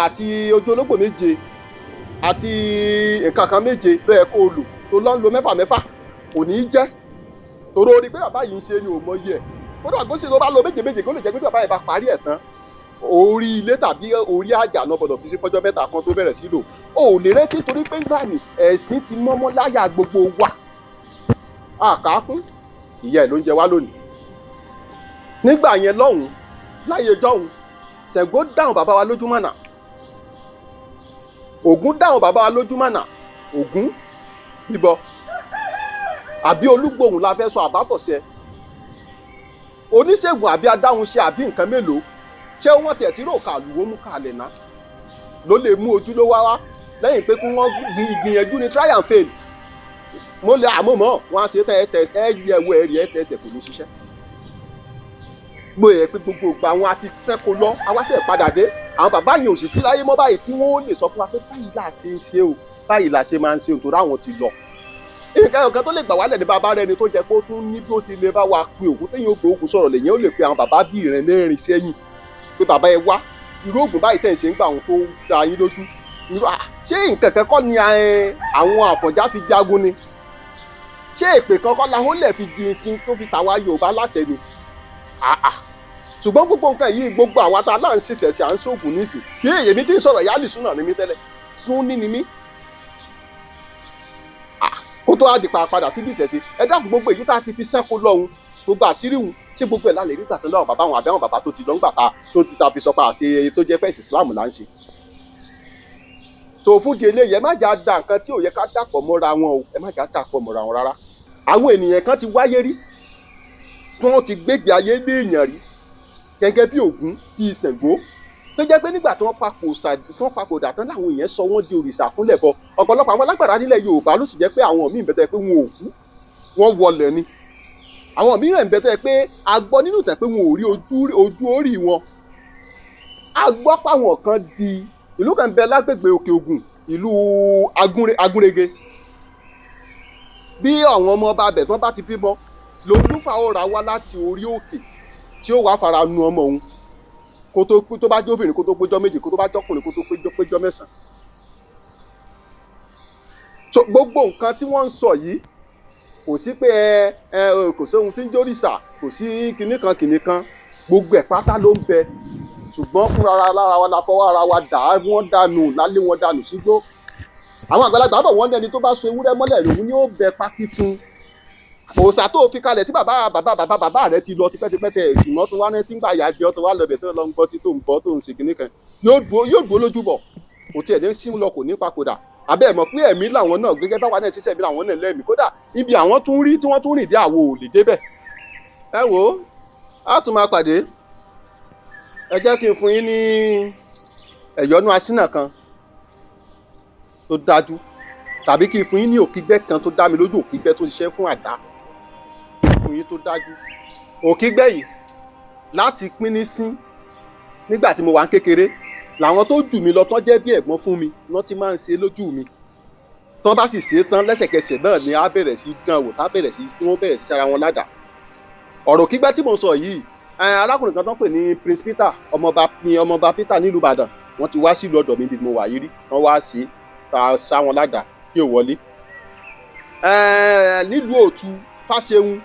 àti ojú ológbò 7 àti nǹkan kan 7 ló yẹ kó o lò, tó lọ́ ń lo mẹ́fà mẹ́fà, kò ní í jẹ́ torí orí pé bàbá yìí ń ṣe ni ò mọ iye ẹ̀. Kódà kó sì tó bá lo méje méje, kó lè jẹ́ pé bàbá yìí bá parí ẹ̀ tán, orí ilé tàbí orí àjà náà gbọ́dọ̀ fi sí fọ́jọ́ 3 kan tó bẹ̀rẹ̀ sí lò. O ò lè rántí, torí pé ńgbà ní ẹ̀sìn ti mọ́mọ́ láyà gbogbo wa, àkàkún ìyá ẹ̀ ló ń jẹ wá lónìí. Nígbà yẹn lọ́hùn, láyé jọ́hùn, Ṣàngó dáhùn bàbá wa lójúmọ̀nà, Ògún dáhùn bàbá wa lójúmọ̀nà. Ògún bíbọ àbí Olúgbòhùn la fẹ́ sọ, àbáfọ̀ṣẹ oníṣègùn àbí adáhunṣe àbí nǹkan mélòó, ṣé wọ́n tiẹ̀ tí rò kàlùwò mú kalẹ̀ ná ló lè mú ojúlówó wá, lẹ́yìn pé kí wọ́n ìgbìyànjú ni, try and fail. Mo lè àmọ́ wọn á ṣe tẹ ẹ tẹ ẹ yẹ ẹwọ ẹ rí ẹ tẹsẹ̀ kò ní ṣiṣẹ́. Gbọ́ ẹ pé gbogbo ìgbà wọn àti sẹ́kọ̀ọ́ lọ, awáṣẹ́ padà dé. Àwọn bàbá yẹn ò sì sí láyé mọ́ báyìí tí wọ́n ó lè sọ fún wa pé báyìí là ṣe ń ṣe o, báyìí là ṣe máa ń ṣe o, torí àwọn ti lọ. Nǹkan ọ̀kan tó lè gbà wálẹ̀ ní bàbá rẹ ni tó jẹ́ pé ó tún ní bí ó sì lè bá wa pe òkú, téèyàn ó gbé òkú sọ̀rọ̀, lèyìn ó lè pe àwọn bàbá bíi ìrìn mẹ́rin sẹ́yìn pé bàbá ẹ wá, irú oògùn báyìí tẹ̀ ń ṣe ń gbà àwọn tó da yín lójú. Ṣé nǹkan kan kọ́ ni àwọn Àfọ̀njá fi jagun ni? Ṣé èpè kan kọ́ la ó lẹ̀ fi di ti tó fi tàwa Yorùbá láṣẹ ni? Ṣùgbọ́n gbogbo nǹkan yìí, gbogbo àwa tá a là ń ṣiṣẹ́ ṣe à ń ṣoògùn nísìn, bí èmi tí ń sọ̀rọ̀ yálì súnà ni mí tẹ́lẹ̀, súnní ni mí kó tó á di pa padà síbi ìṣẹ̀ṣe. Ẹ dákun, gbogbo èyí tá a ti fi sẹ́kù lọ́hùn, gbogbo àṣírí hùn, ṣé gbogbo ẹ̀ lálẹ́ nígbà tó lọ́wọ́ bàbá wọn àbí àwọn bàbá tó ti lọ ńgbà ta tó ti ta fi sọ pé àṣe tó jẹ́ pé Islam là ń ṣe? Tó fún di eléyìí, ẹ má jà da nǹkan tí ò yẹ ká dàpọ̀ mọ́ra wọn o, ẹ má jà dàpọ̀ mọ́ra wọn rárá. Àwọn ènìyàn kan ti wáyé rí tí wọ́n ti gbégbé ayé léèyàn rí gẹ́gẹ́ bí Ògún, bíi Ṣàngó, tó jẹ́ pé nígbà tí wọ́n papòdà tán láwọn èèyàn sọ wọ́n di òrìṣà kúnlẹ̀ bọ. Ọ̀pọ̀lọpọ̀ àwọn alágbára nílẹ̀ Yorùbá ló sì jẹ́ pé àwọn míì bẹ̀tẹ̀ pé wọn ò kú, wọ́n wọlẹ̀ ni. Àwọn mìíràn bẹ̀tẹ̀ pé a gbọ́ nínú ìtàn pé wọn ò rí ojú orí wọn. A gbọ́ páwọn kan di ìlú kan bẹ lágbègbè Òkè Ògùn, ìlú Agúnrege, bí àwọn ọmọ ọba abẹ tán bá ti bímọ, lolúfà ó ra wá láti orí òkè tí ó wàá fara nu ọmọ òun, kó tó tó bá jóbìnrin kó tó péjọ 7, kó tó bá jọkùnrin kó tó péjọ 9. So gbogbo nǹkan tí wọ́n ń sọ yìí, kò sí pé ẹ ẹ kò sóhun tí ń jórìṣà, kò sí kinní kan kinní kan, gbogbo ẹ̀ pátá ló ń bẹ. Ṣùgbọ́n fúnra lára wa la fọwọ́ ara wa dà á, wọ́n dànù lálé, wọn dànù sígbó. Àwọn àgbàlagbà bọ̀, wọ́n lẹ́ni tó bá so ewúrẹ́ mọ́lẹ̀ lòun ni ó bẹ pákí fún. Òòṣà tó fi kalẹ̀ tí bàbá bàbá bàbá bàbá rẹ ti lọ tipẹ́tipẹ́ tẹ̀ ẹ̀sìn mọ́, tó wá ní tí ń gbà yá jẹ́ ọ́, tó wá lọ bẹ̀, tó lọ ń gbọ́ tí tó ń bọ́, tó ń ṣe kinní kan, yóò dúró lójú bọ̀, kò tiẹ̀ ní sí lọ, kò ní papòdà. Àbẹ́ ẹ̀ mọ̀ pé ẹ̀mí làwọn náà, gẹ́gẹ́ báwa náà ṣiṣẹ́, ẹ̀mí làwọn náà lẹ́mìí. Kódà ibi àwọn tún rí tí wọ́n tún rìn dé, àwo ò lè débẹ̀. Ẹ wò ó, á tún máa pàdé. Ẹ jẹ́ kí n fún yín ní ẹ̀yọ́nú asínà kan tó dájú, tàbí kí n fún yín ní òkígbẹ́ kan tó dá mi lójú, òkígbẹ́ tó ṣiṣẹ́ fún àdá fún yín tó dájú. Òkígbẹ́ yìí láti pín ní sín nígbà tí mo wà ń kékeré, làwọn tó jù mí lọ tán jẹ́ bí ẹ̀gbọ́n fún mi wọ́n ti máa ń ṣe lójú mi. Tán bá sì ṣe é tán, lẹ́sẹ̀kẹsẹ̀ náà ni á bẹ̀rẹ̀ sí dán wò, tá bẹ̀rẹ̀ sí tí wọ́n bẹ̀rẹ̀ sí sára wọn ládàá. Ọ̀rọ̀ Òkígbẹ́ tí mò ń sọ yìí, arákùnrin kan tó ń pè ní Prince Peter, ọmọọba Peter nílùú Ìbàdàn, wọ́n ti wá sílùú ọ̀dọ̀ mi bí mo wà yìí rí. Wọ́n wá sí ta sá wọn ládàá kí ò wọlé. Nílùú Òtù Fáṣẹ̀hùn,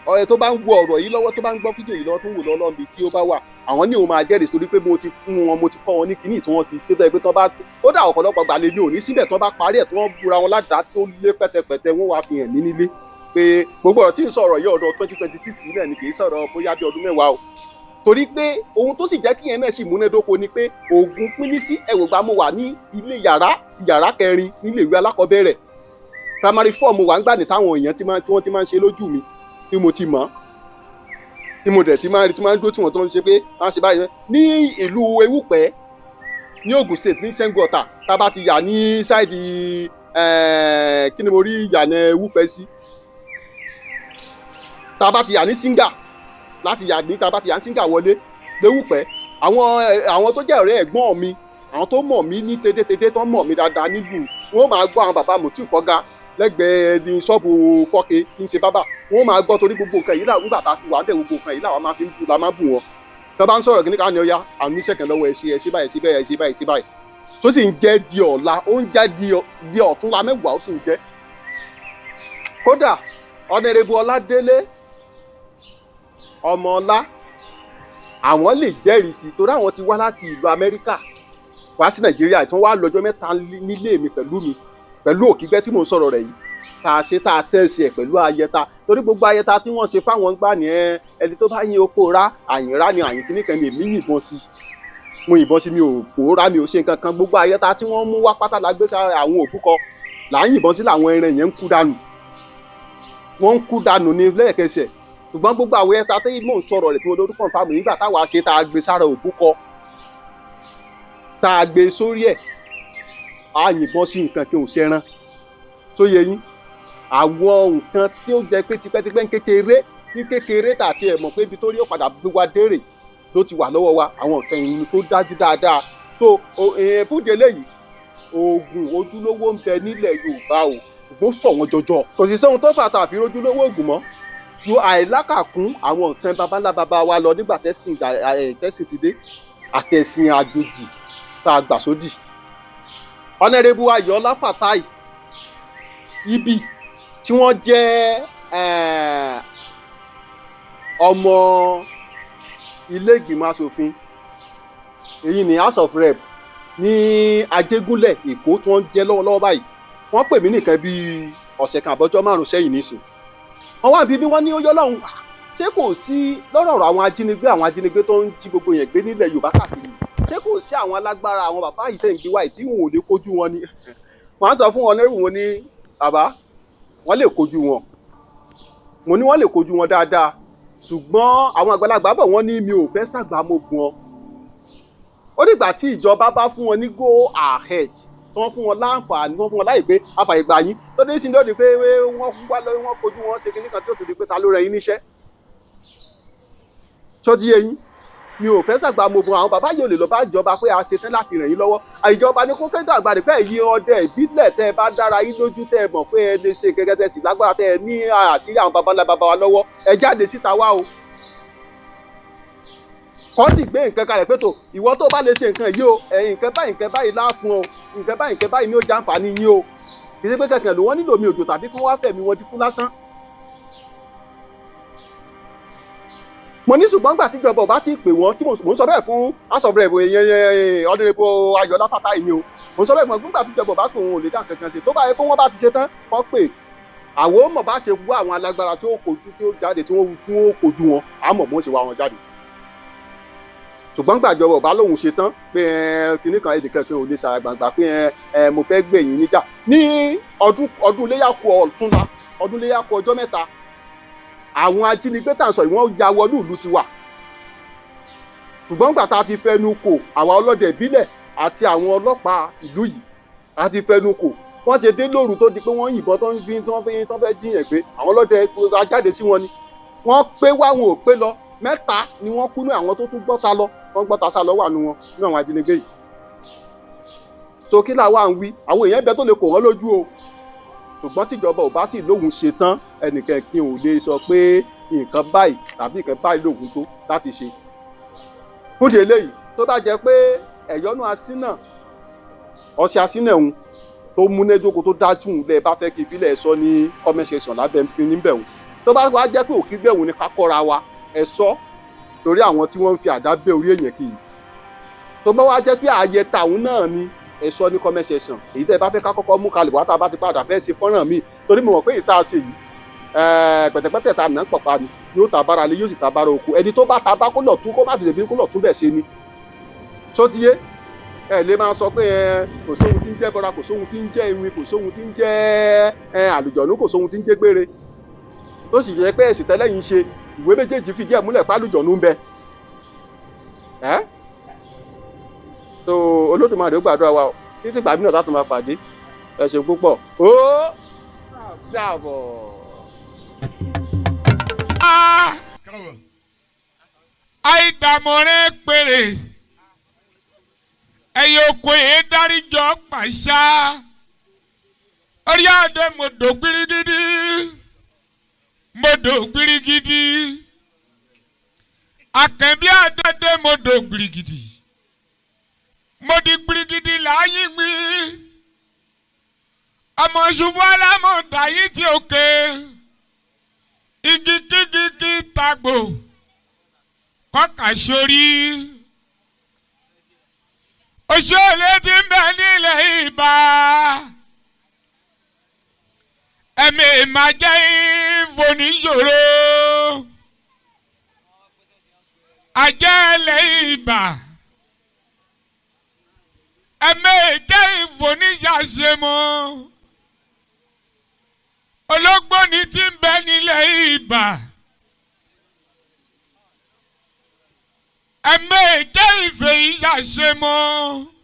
ọ̀rẹ́ tó bá ń wo ọ̀rọ̀ yìí lọ́wọ́, tó bá ń gbọ́ fídíò yìí lọ́wọ́, tó ń wò lọ́wọ́ níbi tí ó bá wà, àwọn ní òun máa jẹ́rìí, torí pé mo ti fún wọn, mo ti kọ́ wọn ní kinní tí wọ́n ti ṣe tó yẹ pé tó bá ó dà ọ̀pọ̀lọpọ̀ gbà lè ní òní síbẹ̀, tó bá parí ẹ̀ tí wọ́n búra wọn ládàá tó lé pẹ́tẹpẹ́tẹ, wọ́n wá fi hàn mí nílé pé gbogbo ọ̀rọ̀ tí ń sọ̀rọ̀ yìí, ọ̀dọ̀ 2026 yìí náà ni, kì í sọ̀rọ̀ bóyá bí ọdún 10 o. Torí pé ohun tó sì jẹ́ kí yẹn náà sì múnádóko ni pé oògùn pínísí ẹ̀wògbà mo wà ní ilé yàrá kẹrin nílé ìwé alákọ̀ọ́bẹ̀rẹ̀ primary four mo wà ń gbà ní táwọn èèyàn tí wọ́n ti máa ń ṣe lójú mi, tí mo ti mọ̀, tí mo dẹ̀ ti máa ń rí, tí máa ń dúró tí wọ́n tó ń ṣe pé máa ń ṣe báyìí ní ìlú Ewúpẹ́ ní Ogun State ní Ṣàngó Ọ̀tà. Tá a bá ti yà ní side, kí ni mo rí ìyànà Ewúpẹ́ sí, tá a bá ti yà ní Singa, láti yà ní tá a bá ti yà ní Singa wọlé léwùpẹ́, àwọn tó jẹ́ ọ̀rẹ́ ẹ̀gbọ́n mi, àwọn tó mọ̀ mí ní tététété, tó mọ̀ mí dáadáa nílùú, wọ́n máa gbọ́ àwọn bàbá Mutiu Fọ́gá lẹ́gbẹ̀ẹ́ ní ṣọ́ọ̀bù fọ́ke tí ń ṣe bábà, wọ́n máa gbọ́, torí gbogbo nǹkan yìí là nígbà tá a fi wà ń bẹ̀, gbogbo nǹkan yìí làwọn máa fi ń bù la máa bù wọn. Tó bá ń sọ̀rọ̀ kí ní ká ní ọya àwọn oníṣẹ́ kan lọ́wọ́, ẹ ṣe, ẹ ṣe báyìí, ẹ ṣe báyìí, ẹ ṣe báyìí, ẹ ṣe báyìí, tó sì ń jẹ́ di ọ̀la, ó ń jẹ́ di ọ̀túnla 10, ó sì ń jẹ́. Kódà Honourable Ọládélé Ọmọọlá, àwọn lè jẹ́rìí sí, torí àwọn ti wá láti ìlú Amẹ́ríkà wá sí Nàìjíríà, tí wọ́n wá lọ́jọ́ 3 nílé mi pẹ̀lú mi, pẹ̀lú Òkígbẹ́ tí mò ń sọ̀rọ̀ rẹ̀ yìí, tá a ṣe, tá a tẹ̀sí ẹ̀ pẹ̀lú ayẹta, torí gbogbo ayẹta tí wọ́n ṣe fáwọn gbà ní ẹ ẹni tó bá yin oko rá àyìnrá ni àyìn kíní kan ni èmi yìnbọn sí, mo yìnbọn sí, mi ò pòórá, mi ò ṣe nǹkan kan. Gbogbo ayẹta tí wọ́n mú wá pátá la gbé sára àwọn òbúkọ là ń yìnbọn sí, làwọn ẹran yẹn ń kú dànù, wọ́n ń kú dànù ní lẹ́ẹ̀kẹsẹ̀. Ṣùgbọ́n gbogbo àwọn ayẹta tí mò ń sọ̀rọ̀ rẹ̀ tí mo lórúkọ fáwọn nígbà táwa ṣe, tá a gbé sára òbúkọ, tá a gbé sórí ẹ̀, a yìnbọn sí nǹkan tí ò ṣẹran tó yẹ yín. Àwọn nǹkan tí ó jẹ pé tipẹ́tipẹ́ ní kékeré ní kékeré tà tí ẹ mọ̀ pé ibi tó rí ó padà gbé wa dérè ló ti wà lọ́wọ́ wa, àwọn nǹkan ìrìn tó dájú dáadáa tó fúdi eléyìí. Oògùn ojúlówó ń bẹ nílẹ̀ Yorùbá o, ṣùgbọ́n sọ wọn jọjọ, kò sì sóhun tó fà tá a fi rójúlówó oògùn mọ́ ju àìlákàkún àwọn nǹkan babalá baba wa lọ nígbà tẹ́sìn ti dé, àtẹ̀sìn àjòjì tá a gbà sódì. Honourable Ayọ̀ọ́lá Fatai ibi tí wọ́n jẹ́ ọmọ ilé ìgbìmọ̀ asòfin, èyí ní House of Rep ní Ajégúnlẹ̀ Èkó tí wọ́n jẹ́ lọ́wọ́lọ́wọ́ báyìí, wọ́n pè mí nìkan bíi ọ̀sẹ̀ kan àbọ̀jọ́ 5 sẹ́yìn nísìn. Wọ́n wá bí bí wọ́n ní ó yọ́ lọ́hùn, ṣé kò sí lọ́rọ̀ ọ̀rọ̀ àwọn ajínigbé tó ń jí gbogbo yẹn gbé nílẹ̀ Yorùbá káàkiri, ṣé kò sí àwọn alágbára àwọn bàbá yìí tẹ̀ ń gbé wáyé tí wọn ò lè kojú wọn ni? Wọ́n á sọ fún wọn lẹ́rù wọn ní bàbá wọ́n lè kojú wọn. Mo ní wọ́n lè kojú wọn dáadáa, ṣùgbọ́n àwọn àgbàlagbà bọ̀, wọ́n ní mi ò fẹ́ ṣàgbàmọ̀gùn ọ. Ó dìgbà tí ìjọba bá fún wọn ní go ahead, tí wọ́n fún wọn láǹfààní, wọ́n fún wọn láyè pé àfàyè gbà yín tó dé sí lóde pé wọ́n wá lọ, wọ́n kojú wọn, ṣe kíní kan tí ó tó di pé ta ló rẹ yín níṣẹ́ tó ti yé yín. Mi ò fẹ́ ṣàgbàmọ̀gùn. Àwọn bàbá yìí ò lè lọ bá ìjọba pé a ṣetán láti ràn yín lọ́wọ́. Ìjọba ní kó kéde àgbàdo pé ẹ̀yin ọdẹ ìbílẹ̀ tẹ́ ẹ bá dára yín lójú, tẹ́ ẹ mọ̀ pé ẹ lè ṣe gẹ́gẹ́, tẹ́ sì lágbára, tẹ́ ẹ ní àṣírí àwọn babalá baba wa lọ́wọ́, ẹ jáde síta wá o. Kọ́ sì gbé nǹkan kalẹ̀ pé tó ìwọ tó bá lè ṣe nǹkan yìí o, ẹ̀yin nǹkan báyìí, nǹkan báyìí lá fún ọ, nǹkan báyìí, nǹkan báyìí ni ó jàǹfààní yín o. Kì í ṣe pé kankan ló wọ́n nílò omi òjò tàbí kí wọ́n wá fẹ̀mí wọn dínkù lásán. Mo ní ṣùgbọ́n gbà tíjọba ò bá ti pè wọ́n, tí mò ń sọ bẹ́ẹ̀ fún House of Rep ìyẹn Honourable Ayọ̀ọ́lá Fatai ni o, mò ń sọ bẹ́ẹ̀ fún wọn, gbà tíjọba ò bá pè, wọn ò lè dá nǹkan kan ṣe. Tó bá yẹ kó wọ́n bá ti ṣe tán kọ́ pè, àwọn ó mọ̀ bá ṣe wú àwọn alágbára tí ó kojú, tí ó jáde, tí wọ́n kojú wọn, á mọ̀ bó ṣe wá wọn jáde. Ṣùgbọ́n gbàjọba ò bá lóun ṣe tán pé kinní kan ẹnìkan kan ò lè ṣàgbàgbà pé ẹ mo fẹ́ gbè yín níjà ní ọdún iléyà kù ọ̀túnla, ọdún iléyà kù ọjọ́ 3, àwọn ajínigbé tà ń sọ ìwọ́n ya wọnú ìlú ti wà. Ṣùgbọ́n gbà tá a ti fẹnu kò, àwa ọlọ́dẹ ìbílẹ̀ àti àwọn ọlọ́pàá ìlú yìí a ti fẹnu kò, wọ́n ṣe dé lóru tó di pé wọ́n yìnbọn tó ń fi tó ń fi tó ń fẹ́ jíyàn gbé, àwọn ọlọ́dẹ ajáde sí wọn ni wọ́n pé wá, wọn ò pé lọ, 3 ni wọ́n kú ní àwọn tó tún gbọ́ta lọ, wọ́n gbọ́ta sá lọ wà nù wọn ní àwọn ajínigbé yìí. Tó kí làwa ń wí, àwọn èèyàn bẹ tó lè kó wọn lójú o, ṣùgbọ́n tíjọba ò bá tí lóhùn ṣe tán, ẹnìkan kí n ò lè sọ pé Nǹkan báyìí tàbí nǹkan báyìí lóògùn tó láti ṣe. Fún ti eléyìí, tó bá jẹ́ pé ẹ̀yọ́nú asínà, ọṣẹ asínà òun tó múnádóko tó dájú òun lẹ́ẹ̀ bá fẹ́ kí ìfilẹ̀ sọ ní comment section lábẹ́ níbẹ̀ òun. Tó bá wá jẹ́ pé òkígbẹ́ òun ni ká kọ́ra wa, ẹ sọ, torí àwọn tí wọ́n ń fi àdá bẹ́ orí èèyàn kì í. Tó bá wá jẹ́ pé ààyè tàun náà ni, ẹ sọ ní comment section èyí tẹ́ ẹ bá fẹ́ ká kọ́kọ́ mú kalẹ̀ wá, tá a bá ti padà fẹ́ ṣe fọ́nrán míì, torí mo mọ̀ pé ìta ṣe yìí, pẹ̀tẹ̀pẹ̀tẹ̀ ta nà ń pọ̀pá ni yóò ta bára lé, yóò sì ta bára oko. Ẹni tó bá ta bá kó lọ tún, kó má fi ṣèbí, kó lọ tún bẹ̀ ṣe ni. Tó ti yé, ẹ lè máa sọ pé ẹ kò sóhun tí ń jẹ́ bọ́ra, kò sóhun tí ń jẹ́ iwin, kò sóhun tí ń jẹ́ ẹ àlùjọ̀nú, kò sóhun tí ń jẹ́ gbére, tó sì yẹ pé ẹ̀sìn tẹ́lẹ̀ yìí ń ṣe ìwé méjèèjì fìdí ẹ̀ múlẹ̀ pálùjọ̀nú ń bẹ. Ẹ́ tó Olódùmarè ó gbàdúrà wa o. Títí gbàmí náà tá tún máa pàdé, ẹ ṣeun púpọ̀, ó dàbọ̀. Àìdàmọ̀rẹ́ péré ẹ̀yẹ oko yìí dáríjọ pàṣà orí adé mọ̀dọ̀ gbirigidi, mọ̀dọ̀ gbirigidi, àkànbí adé mọ̀dọ̀ gbirigidi, mọ̀dí gbirigidi láàyè mi ọmọ ṣubú alámọ̀dá yìí ti òkè igi kígi kí tagbò kọ́kà sórí òṣèlú tí ń bẹ nílẹ̀ ìbá ẹ̀mí máa jẹ́ ìfòníṣòro àjẹ́lẹ̀ ìbá ẹ̀mí jẹ́ ìfòníṣàṣemọ́ ológbòní tí ń bẹ nílẹ̀ ìbá ẹ̀mí jẹ́ ìfẹ́ ìṣàṣemọ́.